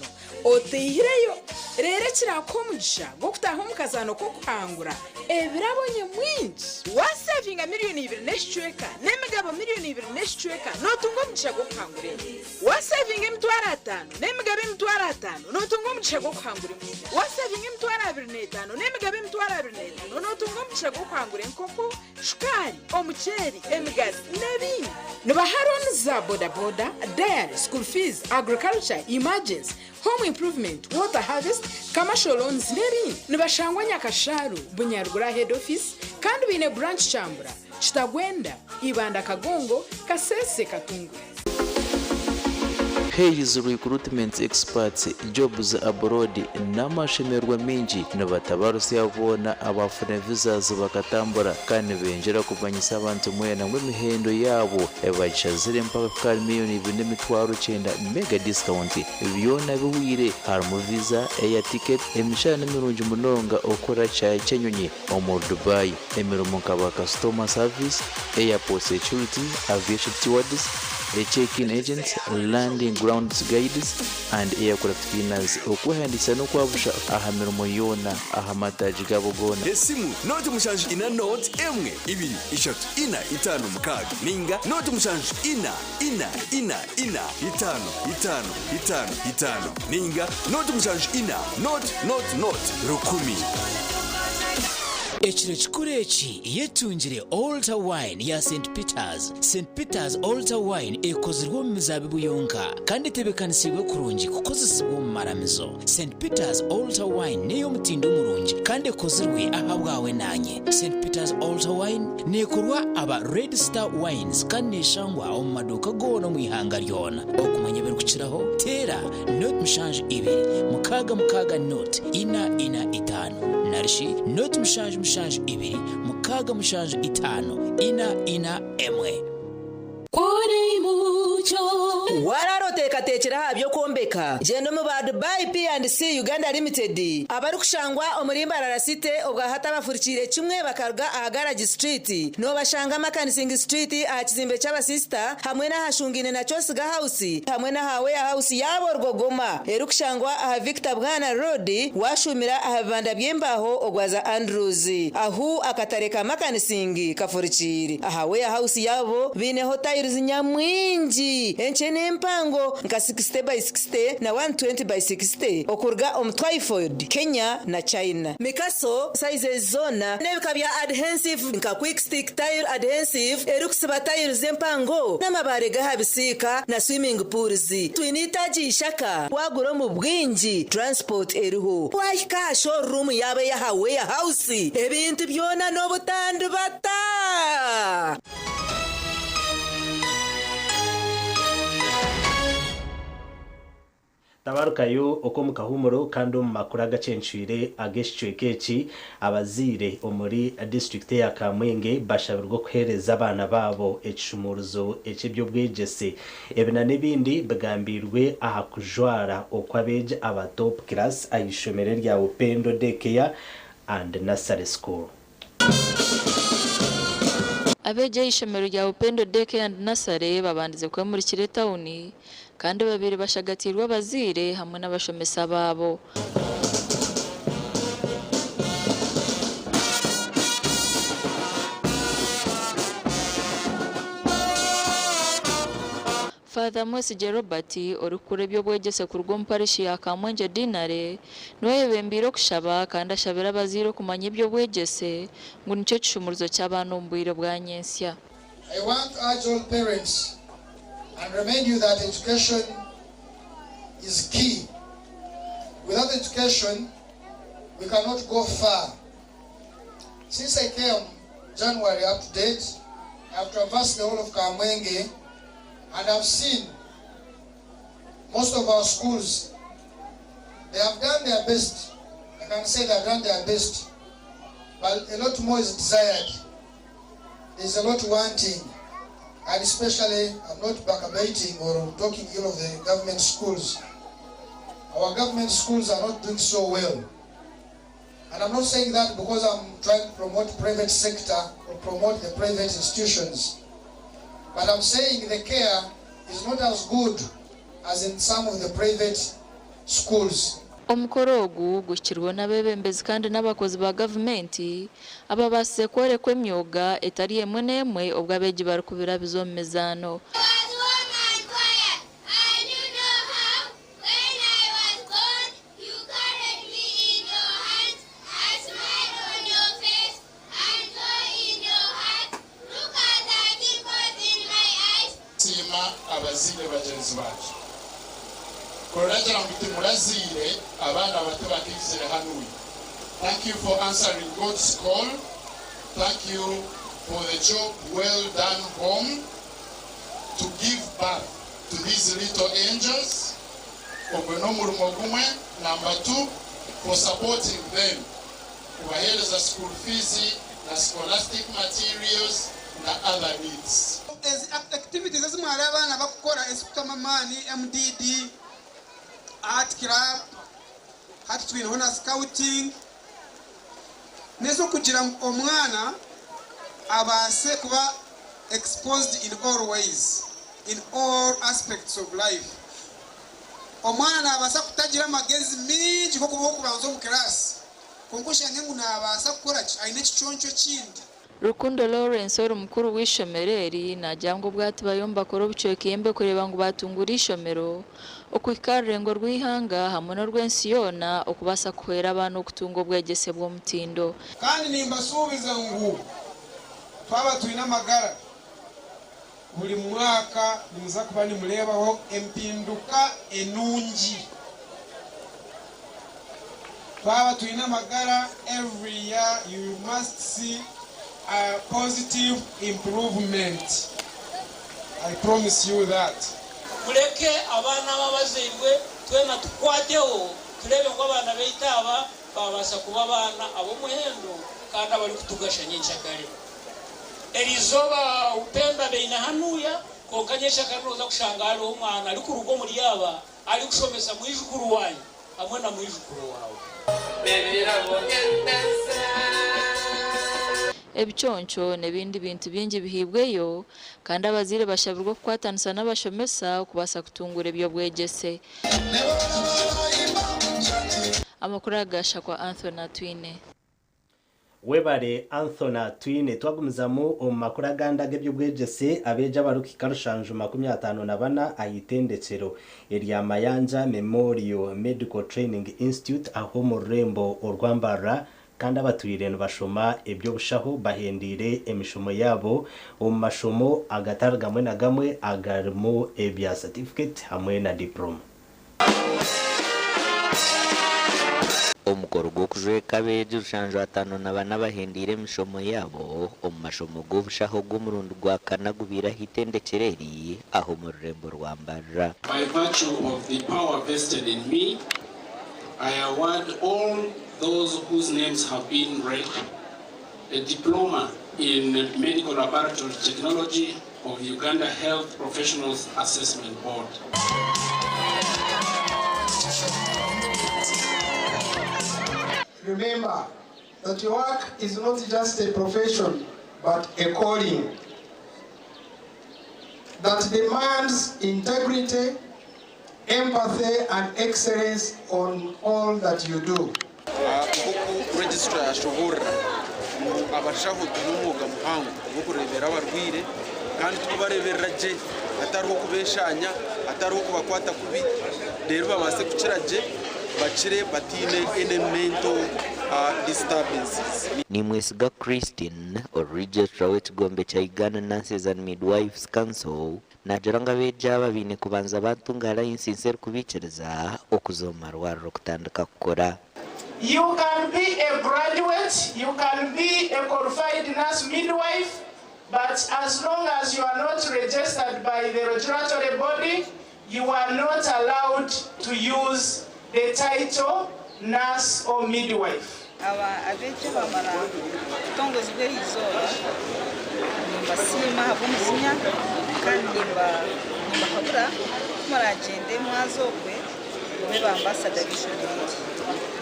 oteihireyo reero ekirakuha omugisha gw'okutaaha omu kazaano k'okuhangura ebirabo nyamwingi. Wasevinga miliyoni 2 n'ekicweka n'emigabo miliyoni 2 n'ekicweka nootunga omugisha gw'okuhangura ente. Wasevinga 500,000 n'emigabo 500,000 nootunga omugisha gw'okuhangura embuzi. Wasevinga 25,000 n'emigabo 25,000 nootunga omugisha gw'okuhangura enkoko, shukaari, omuceeri, emigazi n'ebindi. Nibaha looni za bodaboda, dairy, school fees, agriculture, emergency, home improvement, water harvest, commercial loans n'ebindi. Nibashangwa Nyakasharu, Bunyaruguru head office kandi baine branch Kyambura, Kitagwenda, Ibanda Kagongo, Kasese Katungu. Hayes Recruitment Experts Jobs Abroad n'amashemererwa maingi nibatabarusya boona abafuna visas bakatambura kandi nibengyera kumanyisa abantu mwena ngu emihendo yaabo bagishazire mpaka kuhika ahari 2,900,000 mega discount. Byona bihwire harimu visa, air ticket, emishahara nimirungi munonga okukora kishaayi ky'enyonyi omuri Dubai, emirimo nka ba customer service, airport security, aviation stewards, check-in agents, landing grounds guides and aircraft cleaners. Okwehandiikisa n'okwabusha aha mirimo yoona aha mataagi gaabo goona. Esimu 074 1 2 3 4 5 6 ninga 074 4 4 4 5 5 5 5 ninga 074 0 0 0 1000. Ekiro kikuru eki yetungire Altar Wine ya St Peters. St Peters Altar Wine ekozirwe omu mizaabibu yonka kandi etebeekanisiibwe kurungi kukozesibwa omu maramizo. St Peters Altar Wine n'ey'omutindo murungi kandi ekozirwe ahabwawe naanye. St Peters Altar Wine neekorwa aba Red Star Wines kandi neeshangwa omu maduuka goona omu ihanga ryona. Okumanya ebirikukiraho, teera 072 6 6 0 4 4 5 narishi 0 7 7 2 6 7 5 4 4 1. Waraara oteekateekire aha by'okwombeka? Gyenda omu ba Dubai P&C Uganda Limited abarikushangwa omuri Mbarara City obwahati abafurikiire kimwe bakaruga aha Garage Street. Noobashanga Makanising Street aha kizimbe ky'abasisita hamwe n'ahashungaine na Kyosiga House hamwe n'aha Warehouse yaabo Rwogoma erikushangwa aha Victor Bwana Road waashuumira aha bibanda by'embaaho ogwaza Andrews ahu akatare ka Makanising kafurikiire. Aha Warehouse yaabo baineho tiles nyamwingi enkye n'empango nka 60 by 60 na 120 by 60 okuruga omu Twyford, Kenya na China. Mikaso sizes zoona n'ebika bya adhensive nka Quick Stick Tile Adhensive erikusiba tiles empango n'amabaare g'aha bisiika na swimming pools. Twine eitaagi Ishaka waagura omu bwingi transport eriho. Waahika aha showroom yaabo ey'aha Warehouse ebintu byona n'obutandibata. Tabarukayo okw'omu kahuumuro kandi omu makuru agacencwire ag'ekicweka eki, abazaire omuri disiturikiti eya Kamwenge bashabirwe okuheereza abaana baabo ekishumuurizo eky'eby'obwegyese. Ebi na n'ebindi bigambiirwe aha kujwara okw'abeegi aba Top Class aha ishomero erya Upendo Day Care and Nursery School. Abeegi aha ishomero rya Upendo Day Care and Nursery babandize kwemurikira etawuni kandi babaire bashagatiirwe abazaire hamwe n'abashomesa baabo. Father Mwesigye Robert, orikukura eby'obwegyese kuruga omu parishi ya Kamwengye Deanery, niwe ayebembeire okushaba kandi ashabire abazaire okumanya eby'obwegyese ngu nikyo kishumurizo ky'abaana omu bwire bwa nyentsya. I want to urge all parents and remind you that education is key. Without education, we cannot go far. Since I came January up to date, I have traversed the whole of Kamwenge and I've seen most of our schools, they have done their best. I can say they have done their best, but a lot more is desired. There's a lot wanting, and especially I'm not backbiting or talking ill of the government schools. Our government schools are not doing so well. And I'm not saying that because I'm trying to promote private sector or promote the private institutions. But I'm saying the care is not as good as in some of the private schools. Omukoro ogu guhikirweho n'abeebembezi kandi n'abakozi ba gavumenti ababaasize kworekwa emyoga etari emwe n'emwe obwo abeegi barikubirabiza omu mizaano. Nsiima abazaire bagyenzi bangye. Kuragira ngu timurazaire abaana bato bakaizire hanuya. Thank you for answering God's call. Thank you for the job well done home to give birth to these little angels. Ogwe n'omurimo gumwe. Number two, for supporting them, kubaheereza school fees na scholastic materials na other needs. Ezi activities ezi mwareeba abaana bakukora ezikutamu amaani, MDD, Art Club, hati twineho na Scouting, n'ez'okugira ngu omwana abaase kuba exposed in all ways, in all aspects of life. Omwana naabaasa kutagira amagezi maingi nk'okuba ow'okubanza omu kiraasi, kwonka oshange ngu naabaasa kukora ki? Aine ekiconco ekindi. Rukundo Lawrence ori mukuru w'eishomero eri naagira ngu obwati bariyo nibakora obucweka ihembe kureeba ngu baatungura eishomero okuhika aha rurengo rw'eihanga hamwe n'orw'ensi yoona okubaasa kuhwera abaana okutunga obwegyese bw'omutindo. Kandi nimbasuubiza ngu twaba twine amagara, buri mwaka nimuza kuba nimureebaho empinduka enungi. Twaba twine amagara, every year you must see a positive improvement, I promise you that. Mureke abaana aba abazairwe twena tukwateho tureebe ngu abaana baitu aba baabaasa kuba abaana ab'omuhendo kandi abarikutugasha nyenkyakare. Eriizooba Upendo abaine hanuya kwonka nyenkyakare nooza kushanga hariho omwana arikuruga omuri aba arikushomesa mwijukuru wangye hamwe na mwijukuru waawe. Ebiconco n'ebindi bintu bingi bihaibweyo kandi abazaire bashabirwe okukwatanisa n'abashomesa okubaasa kutunguura eby'obwegyese. Amakuru aga gashakwa Anthony Atwine. Webare Anthony Atwine. Twagumizamu omu makuru agandi ag'eby'obwegyese, abeegi abarikuhika rushanju 54 aha itendekyero erya Mayanja Memorial Medical Training Institute ahu omu rurembo orwa Mbarara kandi abatwire nibashoma eby'obushaho bahendeire emishomo yaabo omu mashomo agatari gamwe na gamwe agarimu ebya certificate hamwe na diploma. Omukoro gw'okujweka abeegi 754 abahendeire emishomo yaabo omu mashomo g'obushaho ogw'omurundi gwa kana gubaire aha itendekero eri aha omu rurembo rwa Mbarara. By virtue of the power vested in me, I award all those whose names have been read a diploma in Medical Laboratory Technology of Uganda Health Professionals Assessment Board. Remember that your work is not just a profession, but a calling that demands integrity, empathy, and excellence on all that you do. Nk'oku registrar yashoborera ngu abashaho twine omwoga muhango gw'okureebera abarwaire kandi tukubareeberera gye hatariho kubeshanya, hatariho kubakwata kubi, reero babaase kukira gye, bakire bataine any mental disturbances. Nimwesiga Christine, Registrar w'ekigombe kya Uganda Nurses and Midwives Council, naagira ngu abeegi aba baine kubanza batunga layisinsi erikubaikiriza okuza omu marwariro kutandika kukora. You can be a graduate, you can be a qualified nurse midwife, but as long as you are not registered by the regulatory body, you are not allowed to use the title nurse or midwife. Aba abeegi bamara kutongozibwa eri izooba, nimbasiima ahabw'omuzinya kandi nimbahabura ku muragyende mwaza okwe mube ba ambasada b'eishomero eri,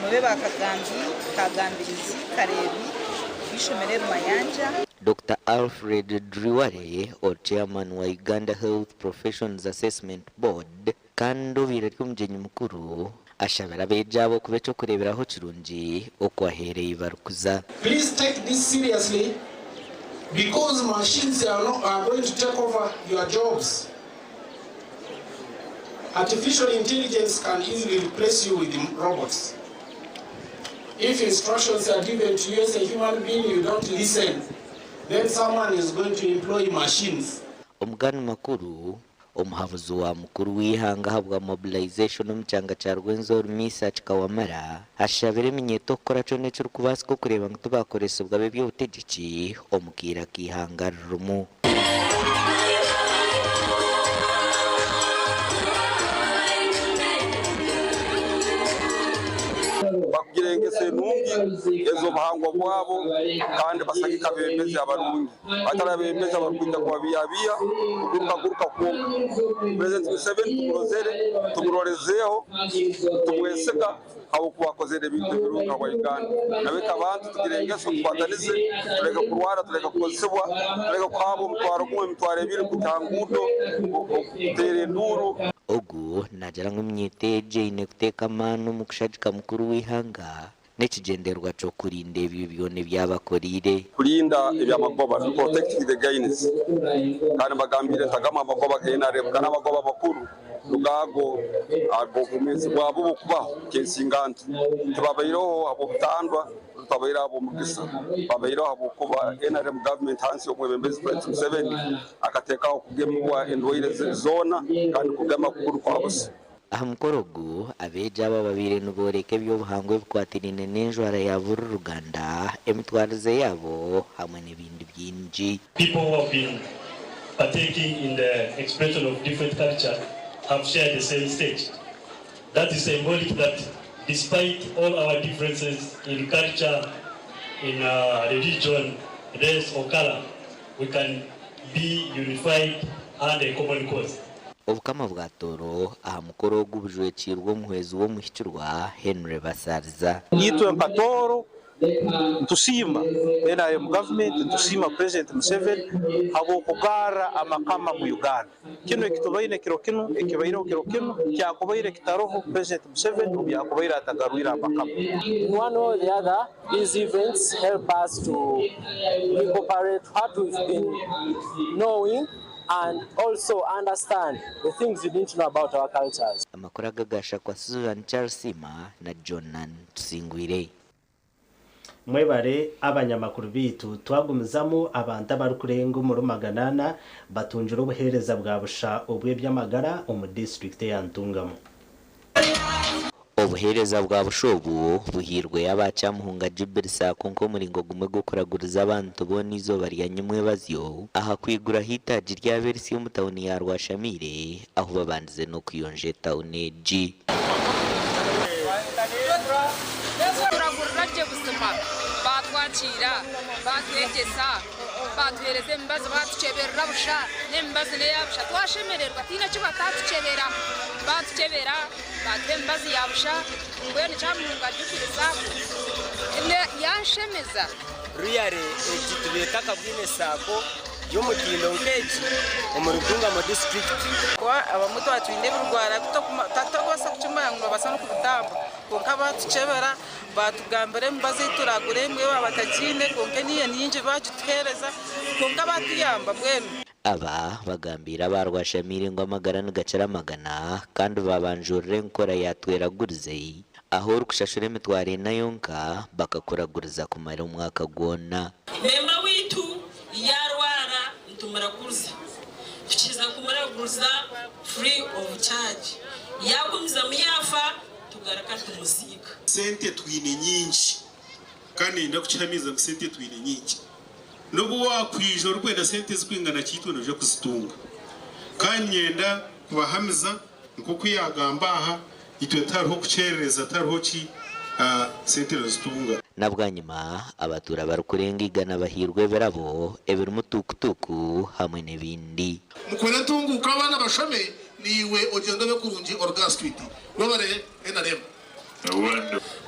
mube ba kagambi, kagambirizi, kareebi b'eishomero eri Mayanja. Dr. Alfred Driwale, o chairman wa Uganda Health Professions Assessment Board, kandi obaire ari omugyenyi mukuru, ashabira abeegi abo kuba ekyokureeberaho kirungi okwahereye barikuza. Please take this seriously because machines are, not, are going to take over your jobs. Artificial intelligence can easily replace you with robots. If instructions are given to you as a human being, you don't listen, then someone is going to employ machines. Omugani makuru omuhabuzi wa mukuru w'eihanga ahabwa mobilization omu kyanga kya Rwenzori Mesach Kawamara ashabire eminyeeto okukora kyona ekirikubaasika okureeba ngu tibakoresibwa ab'eby'obutegyeki omu kaire ak'eihanga ririmu. Bakugira engeso enungi ez'obuhangwa bwabo kandi basagika abebembezi abarungi, batari abebembezi abarikwija kubabiihabiiha kugurukaguruka kwonka. President Museveni tumurozere, tumurorezeeho, tumwesiga ahabw'okuba akozere ebintu ebirungi ahabwa Uganda. Nabeka abantu tugire engeso tukwatanise, tureke kurwara, tureke kukozesebwa, tureke kuhabwa omutwaro gumwe emitwaro ebiri kuta aha nguudo kuteera enduuru. Ogu naagira ngu eminyeeto egi eine kuteeka amaani omu kushagika mukuru w'eihanga n'ekigyendererwa ky'okurinda ebyo byona ebi abakoreire. Kurinda eby'amagoba, to protect the gains. Kandi mbagambire nti agamwe amagoba ga NRM ga n'amagoba makuru nigo ago ag'obwomeezi bwabo obukubaho nk'ensinganto. Tibabaireho ahabw'obutandwa, tibabaireho ahabw'omugisa, babaireho ahabw'okuba NRM government ahansi y'omwebembezi President Museveni akateekaho kugemibwa endwaire zoona kandi kugema kukuru kwa busa. Aha mukoro ogu, abeegi aba babaire nibooreka eby'obuhangwa ebikwatiraine n'enjwara ya buri ruganda, emitwarize yaabo hamwe n'ebindi bingi. People who have been partaking in the expression of different culture have shared the same stage. That is symbolic that despite all our differences in culture, in religion, race or color, we can be unified under a common cause. Obukama bwa Tooro aha mukoro ogu bujwekiirwe omuhwezi w'omuhikirwa Henry Basariza. Itwe nka Tooro nitusiima NRM government, nitusiima President Museveni habw'okugarra amakama mu Uganda. Kinu ekitubaine kiro kinu, ekibaireho kiro kinu, kyakubaire kitaroho President Museveni obu yakubaire atagarwire amakama. In one way or the other, these events help us to incorporate what we've been knowing and also understand the things we didn't know about our cultures. Amakuru aga gashakwa Susan Charles-Sima na Jonan Tusingwire. Mwebare abanyamakuru baitu. Twagumizamu, abantu abarikurenga omuri 400 batungire obuheereza bwa busha obw'eby'amagara omu disiturikiti eya Ntungamo. Obuheereza bwa busha obu buhairweyo aba Kyamuhunga Jubilee Sacco nk'omuringo gumwe gw'okuraguriza abantu boona eizooba rya nyimwebazyo aha kwiguraho eitaagi ryabo erisya omu tauni ya Rwashamaire ahu babandize n'okuyonja etauni egi. Turagurira gye buzima, baatwakiira, baatwegyesa, baatuheereza emibazi, baatuceberera busha, n'emibazi n'eya busha twashemererwa tihaine eki bataatukyebera, baatukyebera, baatuha emibazi ya busha, mbwenu Kyamuhunga Jubilee Sacco yanshemeza. Really egi tubeeta Akabwine Sacco y'omutindo nk'egi omuri Ntungamo disiturikiti. Kuba abamwe twaba twine ebirwara tutarikubaasa kukimanya ngu nibabaasa n'okubitamba kwonka baatukyebera baatugambira emibazi ei turaagure emwe baaba batagiine kwonka eniiyo nyingi baagituheereza kwonka baatuyamba mbwenu. Aba bagambiire aba Rwashamaire ngu amagara nigakira amagana kandi babanjurira enkora ya Tweragurize ahu orikushashura emitwaro ena yonka bakakuraguriza kumara omwaka gwona. Memba waitu yaarwara nitumuraguriza, tukiza kumuraguriza free of charge, yaagumizamu yaafa tugaruka tumuziika. Sente twine nyingi kandi niinyenda kukihamiza ngu sente twine nyingi. N'obu waakwija orikwenda sente ezirikwingana ki itwe noija kuzitunga. Kandi niinyenda kubahamiza nk'oku yaagamba aha, itwe tihariho kukyerereza tihariho ki, sente nozitunga. Na bwanyima, abatuura barikurenga igana bahairwe ebirabo ebirimu tukutuku hamwe n'ebindi. Mukore entunguuka abaana bashome naiwe ogyende obe kurungi oruge aha street. Webare nrm.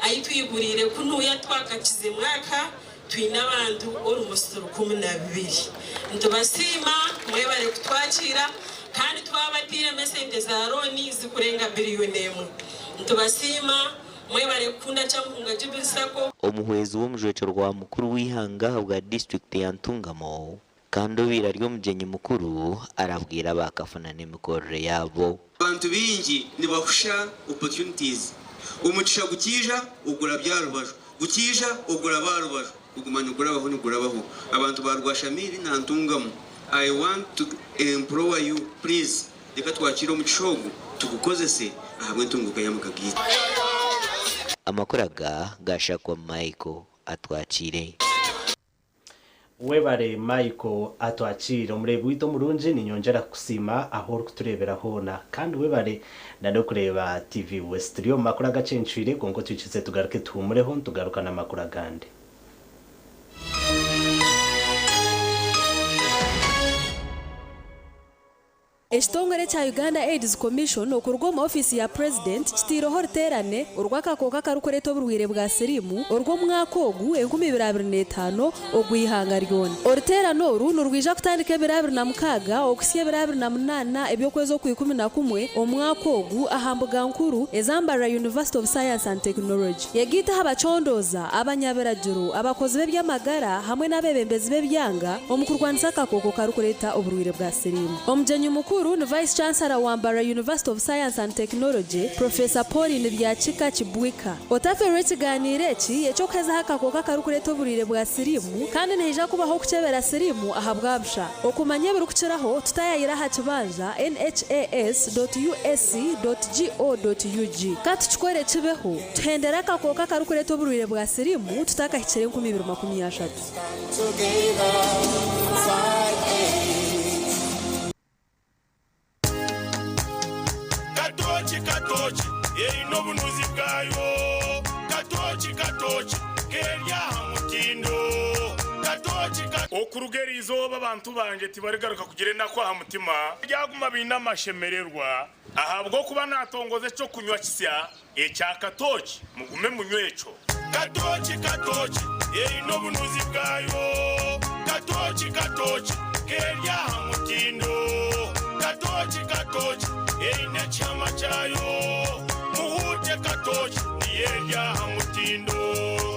Ahi twiguriire kunuya twakakize mwaka twine abantu almost 12. Nitubasiima mwebare kutwakiira kandi twabatiiremu esente za looni zikurenga biriyoni emwe. Nitubasiima mwebare kukunda Kyamuhunga Jubilee Sacco. Omuhwezi w'omujwekyerwa mukuru w'eihanga ahabwa disiturikiti ya Ntungamo kandi obaire ari omugyenyi mukuru arabwire abakafuna n'emikorere yaabo. Abantu baingi nibahusha opportunities. Omugisha gukiija ogurabya aha rubaju, gukiija oguraba aha rubaju, guguma nigurabaho nigurabaho. Abantu ba Rwashamairi na Ntungamo, I want to implore you please reka twakiire omugisha ogu tugukozese ahabw'entunguuka y'amaka gaitu. Amakuru aga gashakwa Michael Atwakiire. Webare Michael Atwakiire. Omureebi waitu omurungi ninyongyera kukusiima ahu orikutureebera hoona. Kandi webare na n'okureeba TV West. Turi omu makuru agakyencwire kwonka otwikize tugaruke tuhuumureho nitugaruka n'amakuru agandi. Ekitongore ekya Uganda AIDS Commission okuruga omu ofiisi ya Purezidenti kitaireho oruteerane orw'akakooko akarikureeta oburwaire bwa siriimu orw'omwaka ogu 2025 ogw'eihanga ryona. Oruteerane oru nirwija kutandika ebiro 26 okuhitsya ebiro 28 eby'okwezi Okwikumi na kumwe omwaka ogu aha mbuga nkuru eza Mbarara University of Science and Technology. Yegaite aha bacondooza, abanyabiragiro, abakozi b'eby'amagara hamwe n'abeebembezi b'ebyanga omu kurwanisa akakooko karikureeta oburwaire bwa siriimu. Omugyenyi mukuru ni Vice Chancellor wa Mbarara University of Science and Technology, Professor Pauline Byakika Kibwika. Otafeerwa ekigaaniiro eki eky'okuhezaho akakooko akarikureeta oburwaire bwa siriimu kandi nihaija kubaho okukyebera siriimu ahabwa busha. Okumanya ebirikukiraho, tutayaayire aha kibanja nhas dot usc dot go dot ug. Ka tukikore kibeho, tuhendere akakooko akarikureeta oburwaire bwa siriimu tutakahikire 2030. Katooki katooki eine obunuzi bwayo Katooki katooki keri aha mutindo Katooki ka. Okuruga eri izooba abantu bangye tibarigaruka kugira enaku aha mutima, baryaguma baine amashemererwa, ahabw'okuba naatongoza eky'okunywa kisya ekya katooki, mugume munywe ekyo. Katooki katooki eine obunuzi bwayo Katooki katooki keri aha mutindo Katooki katooki eine ekihama kyayo Muhuute katooki niyo eri aha mutindo.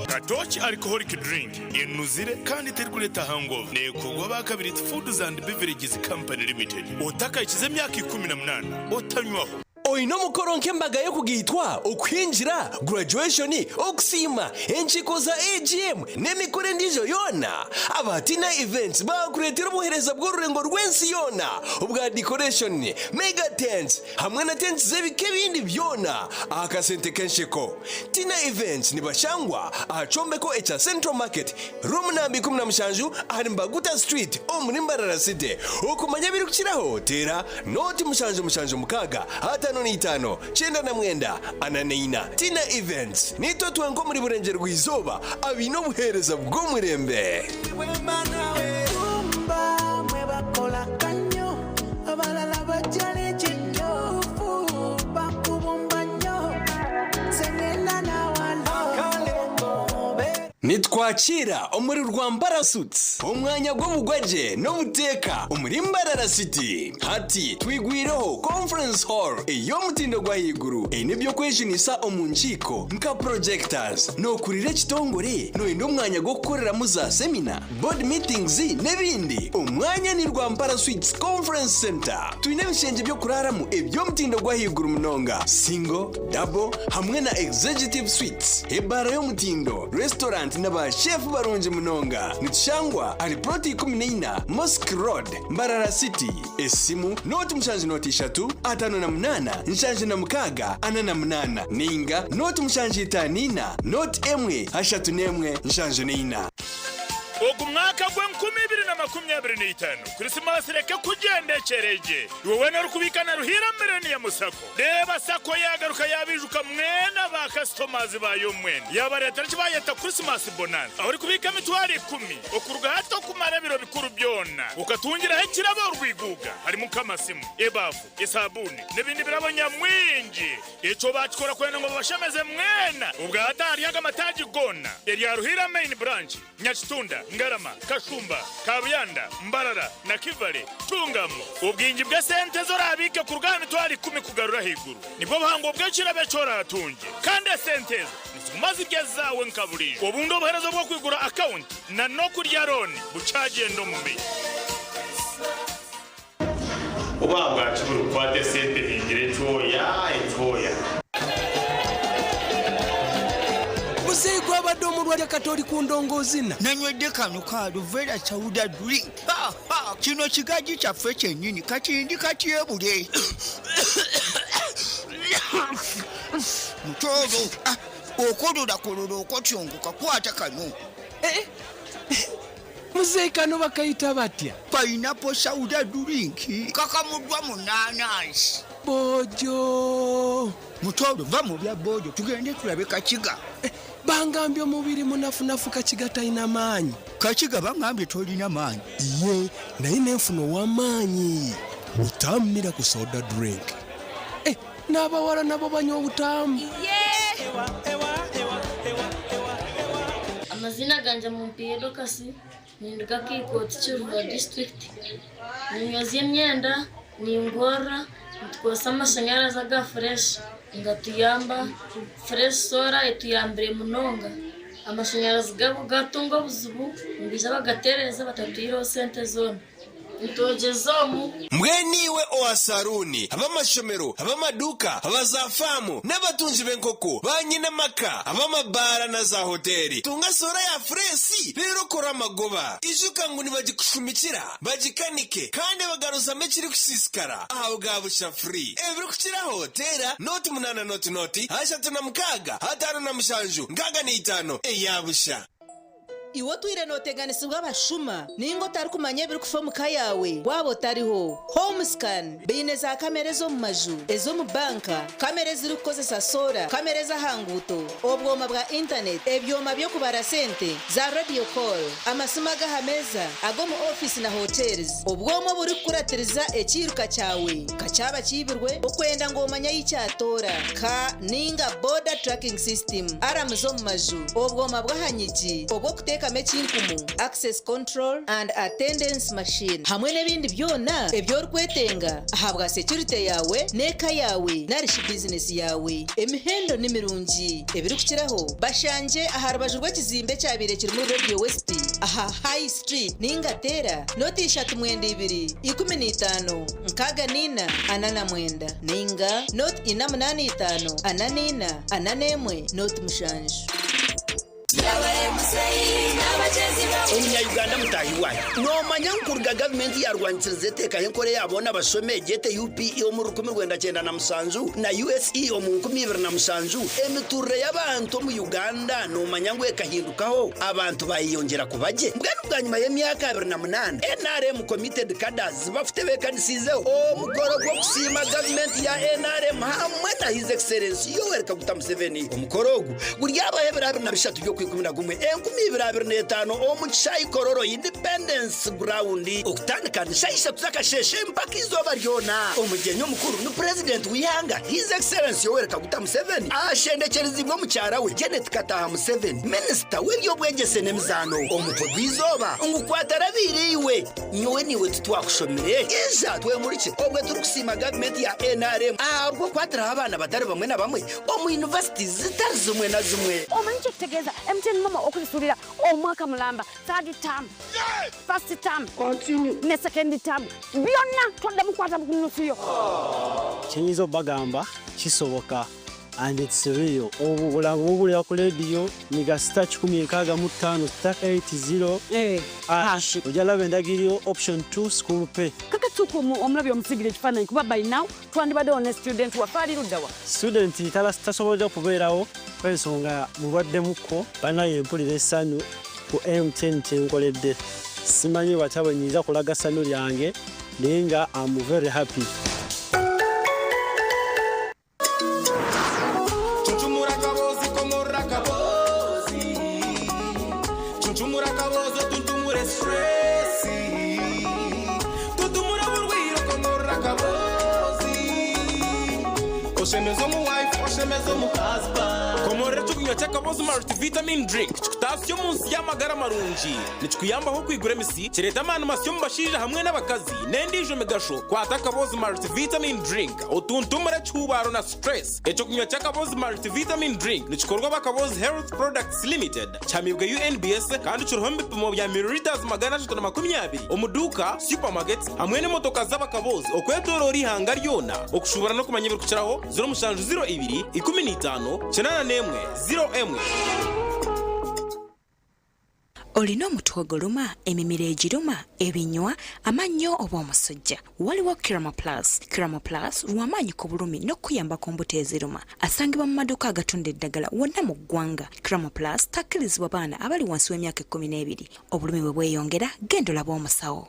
Katooki Alcoholic Drink enuzire kandi terikureeta hangover neekorwa aba Kabiriti Foods and Beverages Company Limited. Otakahikize emyaka 18 otanywaho. Oine omukoro nk'embaga y'okugaitwa, okuhingira, graduation, okusiima, enkiiko za AGM n'emikoro endiijo yoona? Aba Tina Events baakureetera obuheereza bw'orurengo rw'ensi yoona obwa decoration, mega tents hamwe na tents z'ebika ebindi byona aha kasente k'ensheko. Tina Events nibashangwa aha kyombeko ekya Central Market, Room namba 17 ahari Mbaguta Street omuri Mbarara City. Okumanya ebirikukiraho teera Nooti 776 55 99 44. Tina Events, Niitwe twenka omuri Burengyerwa-izooba abaine obuheereza bw'omurembe. Nitwakiira omuri Rwampara Suites, omwanya gw'obugwagye n'obuteeka omuri Mbarara City. Hati twigwireho Conference Hall ey'omutindo gw'ahaiguru eine eby'okwejunisa omu nkiiko nka projectors. Nookurira ekitongore? Nooyenda omwanya gw'okukoreramu za semina, board meetings n'ebindi? Omwanya ni Rwampara Suites Conference Centre. Twine ebishengye by'okuraaramu eby'omutindo gw'ahaiguru munonga, single, double hamwe na executive suites, ebaara y'omutindo, restaurant na ba chef barungi munonga. Nitushangwa ahari plot 14 Mosque Road, Mbarara City. Esimu, nooti mushanju nooti ishatu, 58, 76, 48 ninga nooti mushanju itaano ina, nooti emwe, ashatu n'emwe, 74. Ogu mwaka gw'enkumi ibiri na makumi abiri n'eitaano, Krisimaasi reke kugyenda ekyeregye. Iwe weena orikubiika na Ruhiira Millennium Sacco, reeba Sacco yaagaruka yaabaijuka mwena ba kasitomazi baayo mwena. Yaabareetera eki baayeta Krisimaasi Bonanza, ahu orikubiika emitwaro ikumi okuruga hati okumara ebiro bikuru byona, okatungiraho ekirabo orwiguuga harimu nk'amasimu, ebaafu, esaabuuni n'ebindi birabo nyamwingi. Ekyo baakikora kwenda ngu babashemeze mwena. Obwa hati ahari aga mataagi goona, erya Ruhiira Main Branch, Nyakitunda, Ngarama, Kashumba, Kabuyanda, Mbarara na Kivale, Ntungamo. Obwingi bw'esente ezi oraabiike kuruga aha mitwaro ikumi kugarura ahaiguru nibwo buhango bw'ekirabo eki oraatungye. Kandi esente ezo niziguma ziri ezaawe nka buriijo. Obundi obuheereza obw'okwigura akawunti na n'okurya looni bukyagyenda omu maisho. Obu ahabwaki buri kukwata esente ningira ekyoya ekyoya. Muzeeyi gwabadde omulwadde kati oli ku ndongoozina. Nanywedde kano ka Aluvera Sauda Drink. Ha, ha, kino kigaji kyaffe kyennyini kati ndi katyebule. Mutooro, ah, okololakololo okotyongoka kwata kano. Eh, Muzeeyi kano bakayita batya? Pineapple soda drink kakamuddwa mu naanansi. Boojo. Mutooro va mu bya boojo tugende tulabe Kakiga. Eh, bangambye omubiri munafunafu Kakiga talina maanyi. Kakiga bangambye tolina maanyi. Iye naye nenfuna ow'amaanyi. Butammira ku soda drink. Eh, n'abawala nabo banywa obutamu. Amazina gangye Mumpiire Dorcas, ninduga Kiikooti Kiruhura disiturikiti. Ninyozya emyenda, ningorora, nitukozesa amashanyarazi aga Fresh nigatuyamba. Fresh Solar etuyambire munonga. Amashanyarazi gatunga obuzibu nibaija bagatereeza batatwihireho sente zoona. Nitwogyeza omu. Mbwenu iwe owa saruuni, ab'amashomero, ab'amaduuka, aba zaafaamu, n'abatungi b'enkoko, baanyine amaka, ab'amabaara na zaahoteeri, tunga soora ya fureesi reero okore amagoba. Ijuka ngu nibagikushumikira, bagikanike, kandi bagaruzamu ekirikusiisikara aha bwa busha free. Ebirikukiraho teera nooti munaana nooti nooti ashatu na mukaaga ataano na mushanju nkaaga na itaano eya busha. Iwe otwire nooteganisibwa abashuma nainga otarikumanya ebirikufa omu ka yaawe waaba otariho? Homescan baine za kamera ez'omu maju, ez'omu banka, kamera ezirikukozesa soora, kamera ez'aha nguuto, obwoma bwa intaneti, ebyoma by'okubara sente, za radio call, amasimu ag'aha meeza, ag'omu ofiisi na hotels, obwoma oburikukuratiriza ekiiruka kyawe nka kyaba kiibirwe, okwenda ngu omanye ahi kyatoora, ka nainga border tracking system, aramu z'omu maju, obwoma bw'aha nyigi, obw'okuteeka. Eky'okuteekamu ekinkumu, access control and attendance machine hamwe n'ebindi byona ebi orikwetenga ahabwa securite yaawe n'eka yaawe narishi bizinesi yaawe. Emihendo ni mirungi. Ebirikukiraho bashangye aha rubaju rw'ekizimbe ekyabaire kirimu Radio West aha High Street ninga teera noti ishatu mwenda ibiri, 15, 64, 49 ninga noti ina munaana itaano, 44, 41, noti mushanju. Omunya-Uganda mutaahi waayo, noomanya ngu kuruga gavumenti yaarwanisiriza eteekaho enkora eya boona bashome egyete UPE omu 1997 na USE omu 2007, emituurire y'abantu omu Uganda noomanya ngu ekahindukaho abantu baayeyongyera kuba gye? Mbwenu bwanyima y'emyaka abiri na munaana, nrm Committed Cadres bafutebeekanisiizeho omukoro gw'okusiima gavumenti ya nrm hamwe na His Excellency Yoweri Kaguta Museveni. Omukoro ogu Guryabaho ebiro 23 by'Okwikumi-na-gumwe, 2025 omu kishaayi Kololo Independence Ground okutandika ni shaaha ishatu z'akasheeshe mpaka eizooba ryona. Omugyenyi omukuru ni Purezidenti w'eihanga His Excellency Yoweri Kaguta Museveni ashendekyeriziibwe omukyara we Janet Kataaha Museveni, Minisita w'eby'obwegyese n'emizaano. Omutwe gw'eizooba ngu Kwatarabiire iwe! Nyowe naiwe titwakushomire? Ija twemurikye obwe turikusiima gavumenti ya nrm ahabw'okwatiraho abaana batari bamwe na bamwe omu yunivasiti zitari zimwe na zimwe. Omanyi kyekitegeeza MTN Momo okusasulira omwaka mulamba, third term, first term ne second term byonna toddamu kukwata ku nusu yo. Kyenyinza obagamba kisoboka and it's real obwo oburango bwokuhurira ku radio ni star 165 star 80 hash ojja laba endagiriro option 2 school pay. Kakatuuka omulabi omusiigire ekifaananyi kuba by now twandibaddewo ne student waffe ali ludda wa? Student tasobodde kubeerawo olw'ensonga mulwaddemukko. Banaye mpulira essanyu ku MTN kyenkoledde. Simanyi batya bwenyinza kulaga ssanyu lyange naye nga am very happy. Cuncumura akabozi komorora akabozi Cuncumura akabozi otuntumure stress Tutumura oburwire okomorora akabozi Oshemeze omu wife oshemeze omu husband Komorora eky'okunywa ky'akabozi Multivitamin Drink kikutaasya omu nsi y'amagara marungi. Nikikuyambaho okwigura emisi, kireeta amaani masya omu bashaija hamwe n'abakazi, n'endiijo migasho. Kwata akabozi Multivitamin Drink otuntumure ekihuubaaro na stress. Eky'okunywa ky'akabozi Multivitamin Drink nikikorwa aba Kabozi Health Products Limited, kihamibwe UNBS kandi kiriho omu bipimo bya millilitres 320 omu duuka, supermarkets hamwe n'emotoka z'abakabozi okwetoroora eihanga ryona. Okushuubura n'okumanya ebirikukiraho, 0702 15 81 01. Olina omutwe oguluma, emimiro egiruma, ebinywa, amannyo oba omusujja? Waliwo Kiramo Plus. Kiramo Plus lw'amaanyi ku bulumi n'okukuyamba ku mbuto eziruma. Asangibwa mu maduuka agatunda eddagala wonna mu ggwanga. Kiramo Plus takkirizibwa baana abali wansi w'emyaka ekkumineebiri. Obulumi bwe bweyongera, genda olabe omusawo.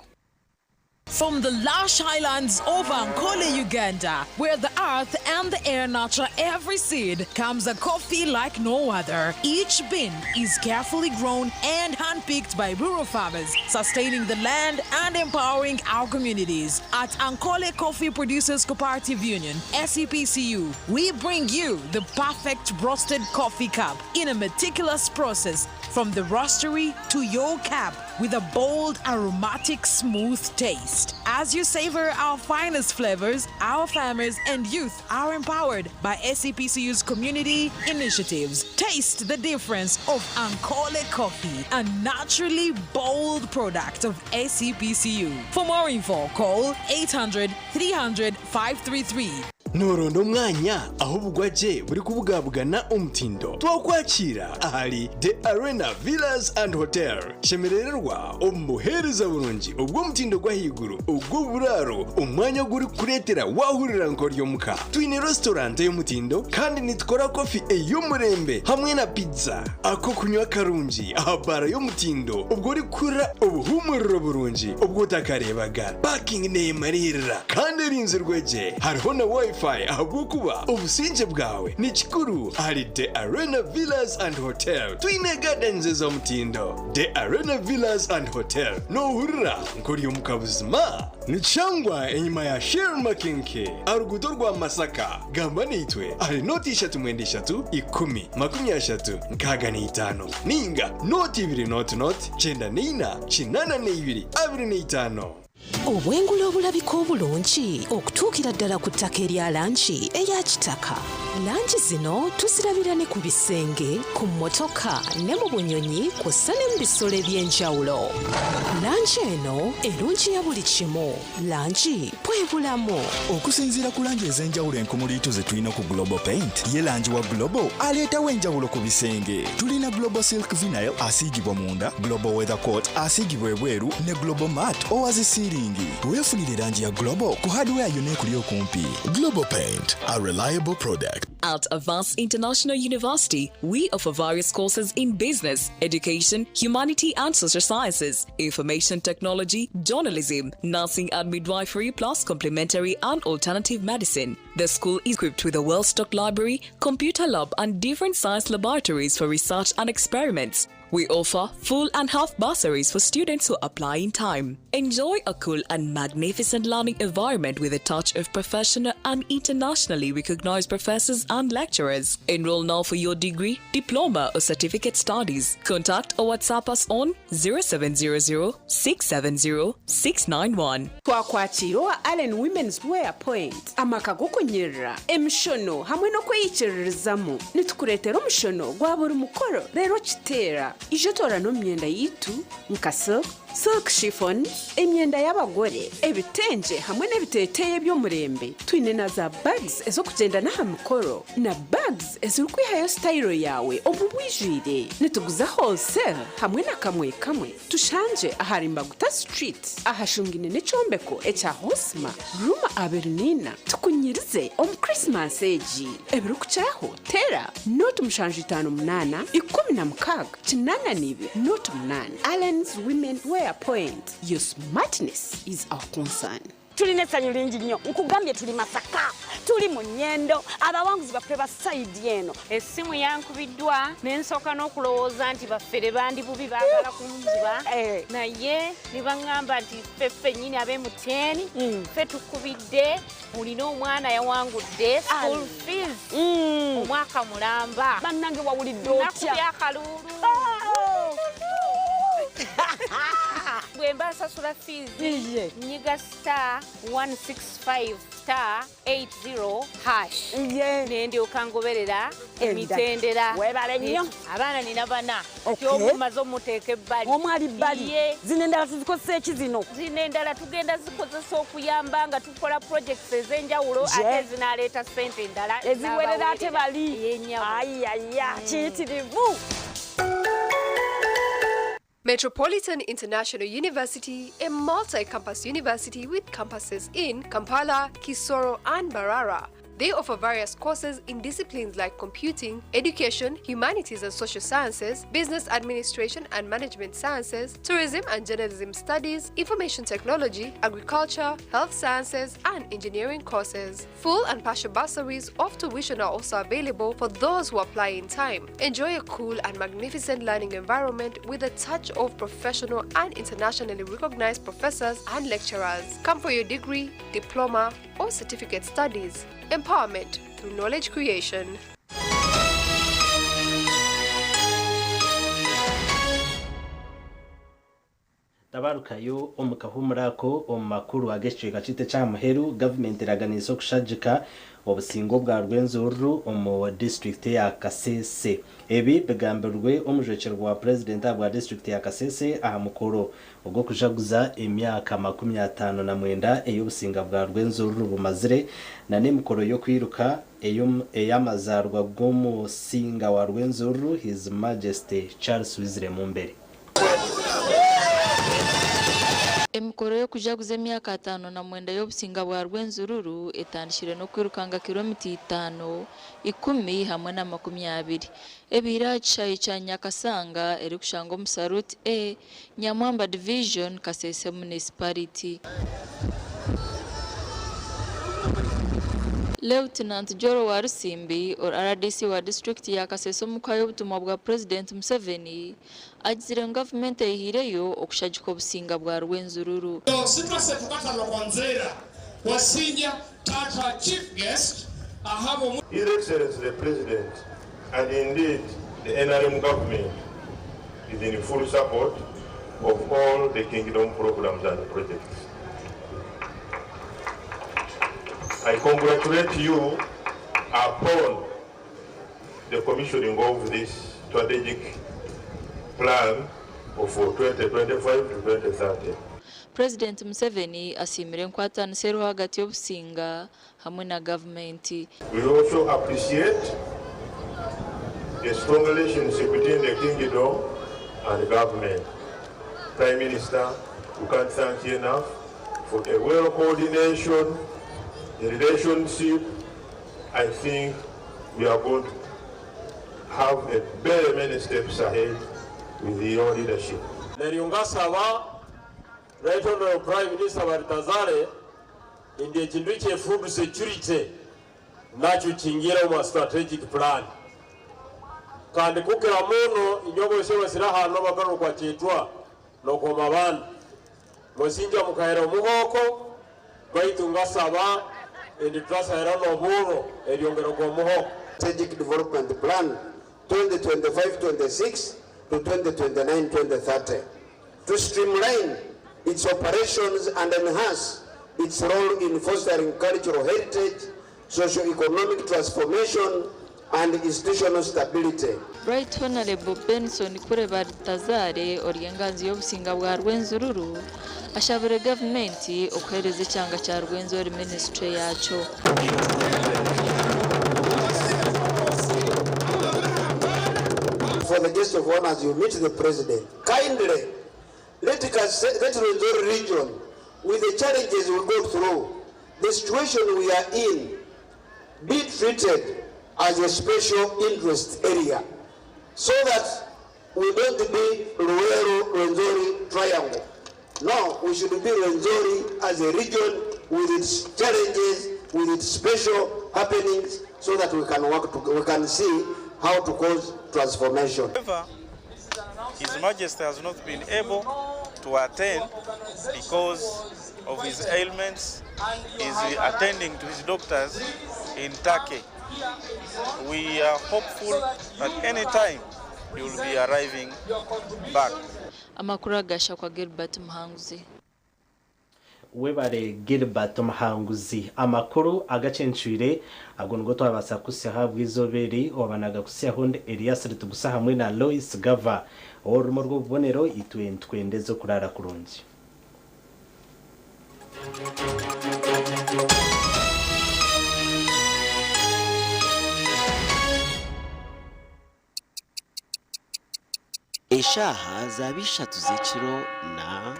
From the lush highlands of Ankole, Uganda, where the earth and the air nurture every seed, comes a coffee like no other. Each bean is carefully grown and handpicked by rural farmers, sustaining the land and empowering our communities. At Ankole Coffee Producers Cooperative Union, SEPCU, we bring you the perfect roasted coffee cup in a meticulous process from the roastery to your cup with a bold, aromatic, smooth taste. As you savor our finest flavors, our farmers and youth are empowered by SEPCU's community initiatives. Taste the difference of Ankole Coffee, a naturally bold product of SEPCU. For more info, call 800 300 533. Nooronda omwanya ahu obugwagye burikubugabugana omutindo? Twakwakiira ahari The Arena Villas and Hotel. Shemerererwa omu buheereza burungi obw'omutindo gw'ahaiguru ogw'oburaaro, omwanya ogurikukureetera waahurira nk'ori omuka. Twine restaurant ey'omutindo kandi nitukora kofi ey'omurembe hamwe na pizza. Ak'okunywa karungi aha baara y'omutindo obwo orikuhurira obuhuumuriro burungi obu otakareebaga. Parking neemariirira kandi erinzirwe gye. Hariho na Wi-Fi. Wi-Fi ahabw'okuba obusingye bwawe ni kikuru ahari The Arena Villas and Hotel. Twine gardens ez'omutindo. The Arena Villas and Hotel. Noohurira nk'ori omuka buzima? Nikishangwa enyima ya Shell Makinke aha ruguuto rwa Masaka. Gamba naitwe ahari 033 10 30 65 ninga 0 20 94 82 25. Obwengula obulabika obulungi okutuukira ddala ku ttaka erya langi eya kitaka. Langi zino tuzirabira ne ku bisenge, ku mmotoka ne mu bunyonyi kw'ossa ne mu bisolo eby'enjawulo. Langi eno erungiya buli kimu. Langi bwe bulamu. Okusinziira ku langi ez'enjawulo enkumuliitu ze tulina ku Global Paint, ye langi wa Global aleetawo enjawulo ku bisenge. Tulina Global Silk Vinyl asiigibwa munda, Global Weather Coat asiigibwa ebweru ne Global Matte owa zi siiringi. Weefunire langi ya Global ku hardware yonna ekuli okumpi. Global Paint, a reliable product. At Avance International University, we offer various courses in business, education, humanity and social sciences, information technology, journalism, nursing and midwifery, plus complementary and alternative medicine. The school is equipped with a well stocked library, computer lab, and different science laboratories for research and experiments. We offer full and half bursaries for students who apply in time. Enjoy a cool and magnificent learning environment with a touch of professional and internationally recognized professors and lecturers. Enroll now for your degree, diploma, or certificate studies. Contact or WhatsApp us on 0700 670 691. Twakwakira owa Allen Women's Wear Point, amaka g'okunyerera emishono hamwe n'okweyikiririzamu. Nitukureetera omushono gwa buri mukoro reero kiteera ijo toorana omu myenda yaitu nka silk, silk chiffon, emyenda y'abagore, ebitengye hamwe n'ebiteeteeyi eby'omurembe. Twine na za bags ez'okugyenda n'aha mikoro na bags ezirikwihayo sitayiro yaawe omu bwijwire. Nituguza wholesale hamwe na kamwe kamwe. Tushangye ahari Mbaguta Street, ahashungine n'ekyombeko ekya Hosma, room 24. Tukunyirize omu Christmas egi. Ebirikukiraho teera 0758 16 82 08. Allen's Women Wear Point, your smartness is our concern. Tulina essanyu lingi nnyo, nkugambye tuli Masaka, tuli mu Nyendo, abawanguzi baffe ba side eno. Essimu yankubiddwa ne nsooka n'okulowooza nti baffere bandi bubi baagala kunziba, naye ne baŋŋamba nti ffe ffennyini ab'e MTN ffe tukubidde, olina omwana yawangudde school fees omwaka mulamba. Bannange, wawulidde otya? Nakubye akaluulu. Bwe mba nsasula fees nyiga *165*80# nendyoka ngoberera emitendera. Weebale nnyo. Abaana nina bana, kyomu maze omuteeka ebbali. Omu ali bbali. Ye. Zino endala tuzikozesa eki zino? Zino endala tugenda zikozesa okuyamba nga tukola projects ez'enjawulo, ate zinaleeta ssente endala. Eziwerera ate bali. Yennyabo. Ayaya, kiyitirivu. Metropolitan International University, a multi campus university with campuses in Kampala, Kisoro, and Mbarara. They offer various courses in disciplines like computing, education, humanities and social sciences, business administration and management sciences, tourism and journalism studies, information technology, agriculture, health sciences, and engineering courses. Full and partial bursaries of tuition are also available for those who apply in time. Enjoy a cool and magnificent learning environment with a touch of professional and internationally recognized professors and lecturers. Come for your degree, diploma, or certificate studies. Empowerment through knowledge creation. Tabarukayo omu kahumurako. Omu makuru ag'ekicweka kyaitu ekyamuheru, gavumenti eraganiisa okushagika obusingo bwa Rwenzururu omu disitulikiti ya Kasese. Ebi bigambirwe omujwekyerwa wa purezidenti bwa disitulikiti ya Kasese aha mukoro ogw'okujaguza emyaka 59 ey'obusinga bwa Rwenzururu bumazire, na n'emikoro y'okwiruka ey'amazarwa g'omusinga wa Rwenzururu, His Majesty Charles Wizire Mumbere. Emikoro y'okujaguza emyaka 59 y'obusinga bwa Rwenzururu etandikire n'okwirukanga kilomita 5, 10 hamwe na 20 ebiire aha kishaayi kya Nyakasanga erikushangwa omu Saruti A, Nyamwamba Division, Kasese Municipality. Lieutenant Joro Warusimbi or RDC wa district ya Kasese omu kuhayo obutumwa bwa President Museveni agizire ngu gavumenti eyihireyo okushagika obusinga bwa Rwenzururu. His Excellency the President and indeed the NRM government is in full support of all the Kingdom programs and projects. I congratulate you upon the commissioning of this strategic plan of 2025 to 2030. President Museveni asiimire enkwatanisa eriho ahagati y'obusinga hamwe na gavumenti. We also appreciate the strong relationship between the kingdom and the government. Prime Minister, we can't thank you enough for the well coordination, the relationship. I think we are going to have a very many steps ahead with your leadership. Neryo ngasaba Right Honorable Prime Minister Baritazare ndi ekintu kye food security nakyo kingira omu strategic plan kandi kukira muno inyoboshe basira hano bakano kwa chetwa nokoma bana musinja mukahera omuhoko baitu ngasaba endi turasahera n'oburo eryongera kwa muhoko. Strategic Development Plan 2025-26 to 2029-2030 to streamline its operations and enhance its role in fostering cultural heritage, socio-economic transformation, and institutional stability. Right Honorable Benson Kure Baritazare ori enganzi y'obusinga bwa Rwenzururu ashabire gavumenti okuhereza ekyanga kya Rwenzori ministry yakyo. For the guest of honor, as you meet the president, kindly let Rwenzori region, with the challenges we go through, the situation we are in, be treated as a special interest area, so that we don't be Luwero Rwenzori triangle. No, we should be Rwenzori as a region with its challenges, with its special happenings, so that we can work to, we can see how to cause transformation. However, His Majesty has not been able to attend because of his ailments. He's attending to his doctors in Turkey. We are hopeful that any time he will be arriving back. Amakuru agasha kwa Gilbert Muhanguzi. Webare Gilbert Muhanguzi amakuru agacencwire ago ngo twabasa kusiha bw'izoberi obanaga kusiha honde Elias Ritugusa hamwe na Lois Gava orumo rw'ububonero itwentwendezo kurara kurungi. Eshaha zabishatu z'ekiro na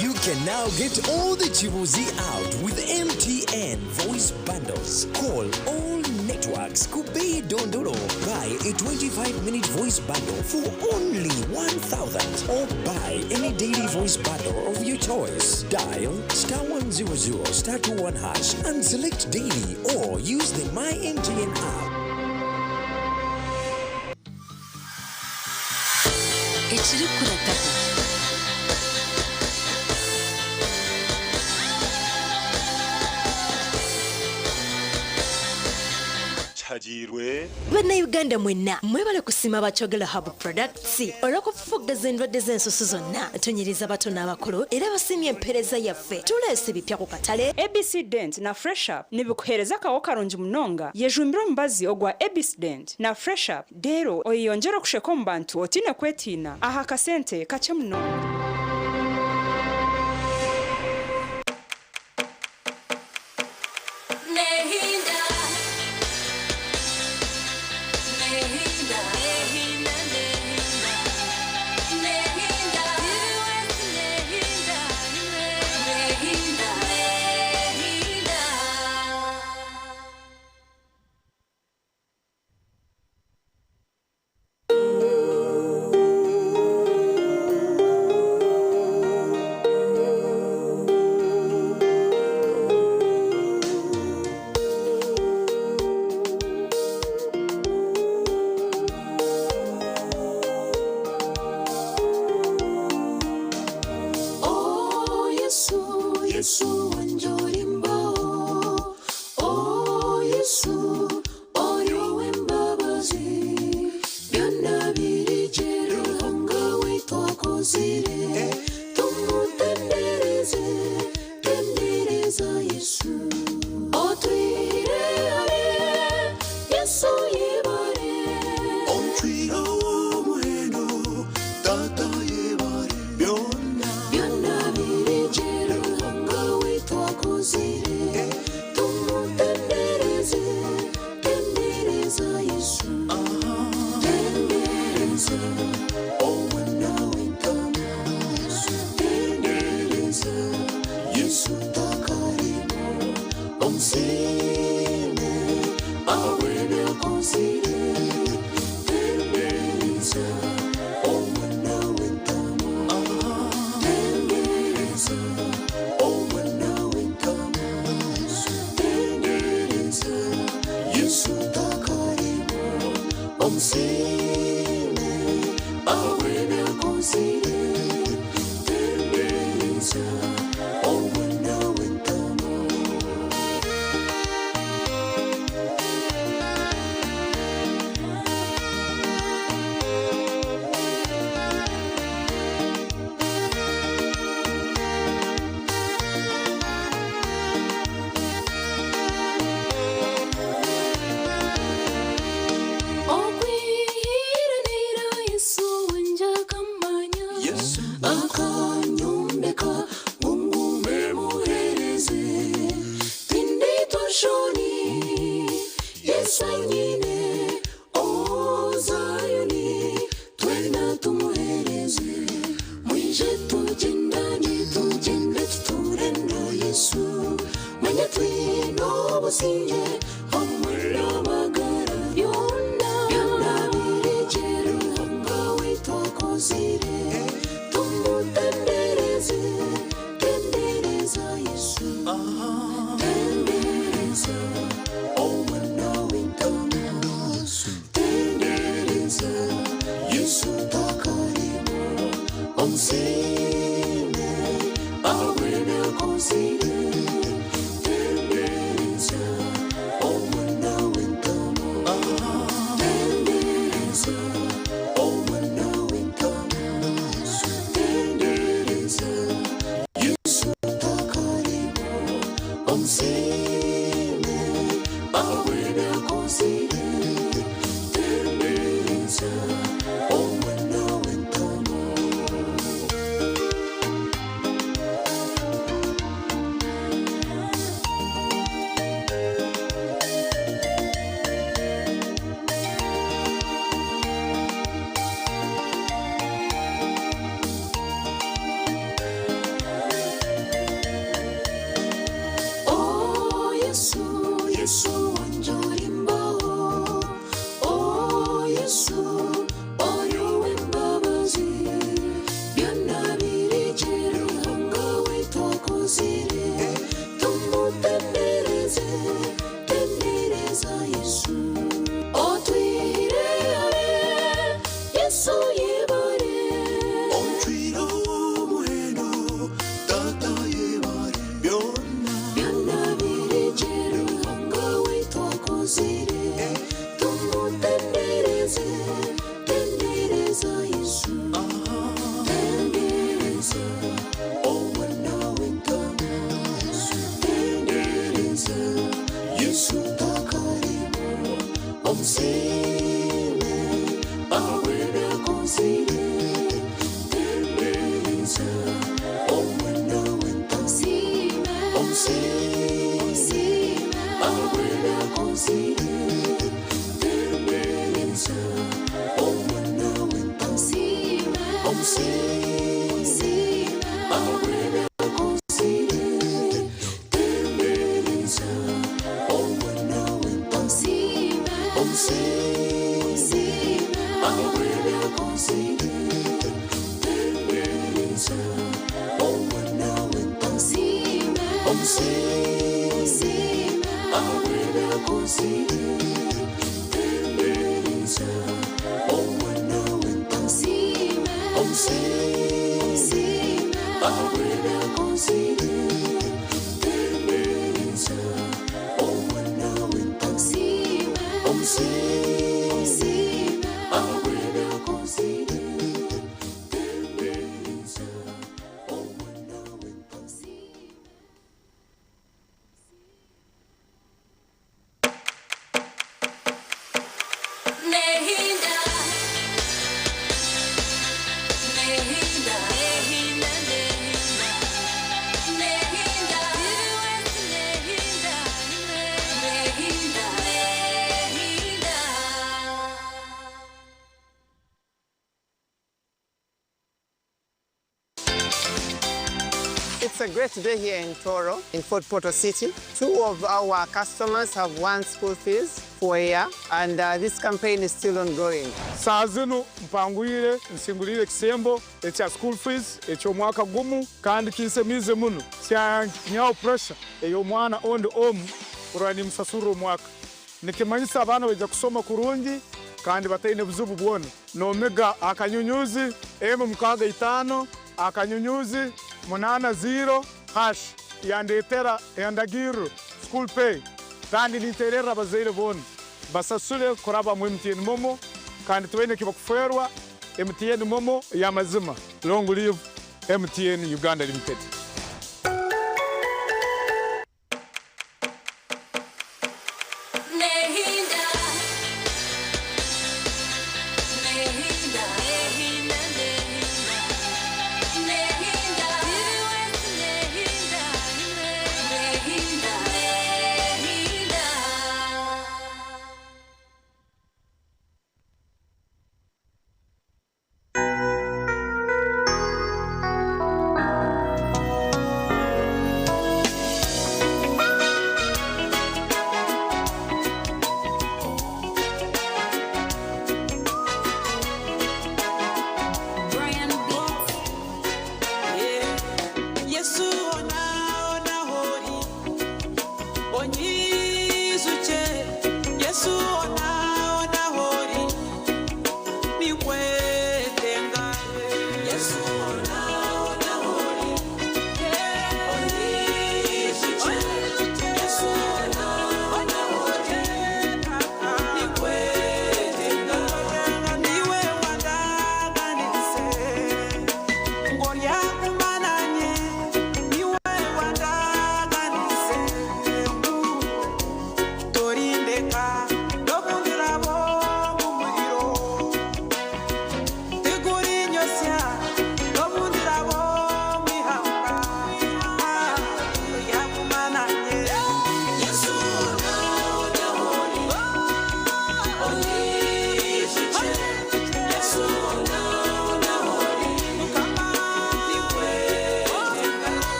You can now get all the Chibuzi out with MTN voice bundles. Call all networks. Kubei Dondolo. Buy a 25-minute voice bundle for only 1,000 or buy any daily voice bundle of your choice. Dial *100 *21# and select daily or use the My MTN app. Ekirikukurataho Bannayuganda mwenna mwebale kusiima Bakyogero Hub Products olw'okufufuggaza endwadde z'ensusu zonna. Tunyiriza bato n'abakulu era basiimye empeereza yaffe. Tuleese ebipya ku katale. ABC Dent na Fresh Up nibikuhereza akawo karungi munonga yejumbire omubazi ogwa ABC Dent na Fresh Up rero oyeyongere okusheka omu bantu otiine kwetiina aha kasente kakye munonga. Omusiime ahabw'ebyakozire Tendereza omwana w'entama Tendereza omwana w'entama Tendereza Yesu takarimu Omusiime ahabw'ebyakozire Tendereza omwana w'entama. Oh Yesu, Yesu wanjorimbaho. Oh Yesu, oyo w'embabazi. Byonna birijira nga we twakozire. Tumutendereze, tendereza Yesu. Otwire ale, Yesu yebare. Otwire omuhendo tata yebare byonna. Byonna birijira nga we twakozire. Tumutendereze, tendereza Yesu. Tendereza omwana w'entama. Tendereza Yesu takarimu. Omusiime ahabw'ebyakozire. Tendereza omwana w'entama. Omusiime ahabw'ebyakozire. Tendereza omwana w'entama. Omusiime ahabw'ebyakozire. Tendereza omwana w'entama. Omusiime ahabw'ebyakozire. Tendereza omwana w'entama. Omusiime ahabw'ebyakozire. Tendereza omwana w'entama. Omusiime ahabw'ebyakozire. Tendereza omwana w'entama. Omusiime ahabw'ebyakozire. Tendereza omwana w'entama. Nehinda, nehinda, nehinda, nehinda, nehinda, nehinda, nehinda. It's a great day here in Toro, in Fort Portal City. Two of our customers have won school fees for a year, and this campaign is still ongoing. Saa zinu mpangwire nsingulire ekisembo ekya school fees eky'omwaka gumu kandi kinsemiize muno kyanyihaho pressure ey'omwana ondi omu kurora nimusasurra omwaka nikimanyisa abaana baija kusoma kurungi kandi bataine buzibu bwona. Nomiga akanyunyuzi emu mukaaga itaano akanyunyuzi munaana ziro hash yandetera endagirro school pay kandi nintererra abazaire boona basasule kuraba mu MTN MoMo kandi tibaine kibakuferwa. MTN MoMo y'amazima. Long live MTN Uganda Limited. Nehinda, nehinda, nehinda, nehinda, nehinda, nehinda, nehinda.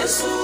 Yesu.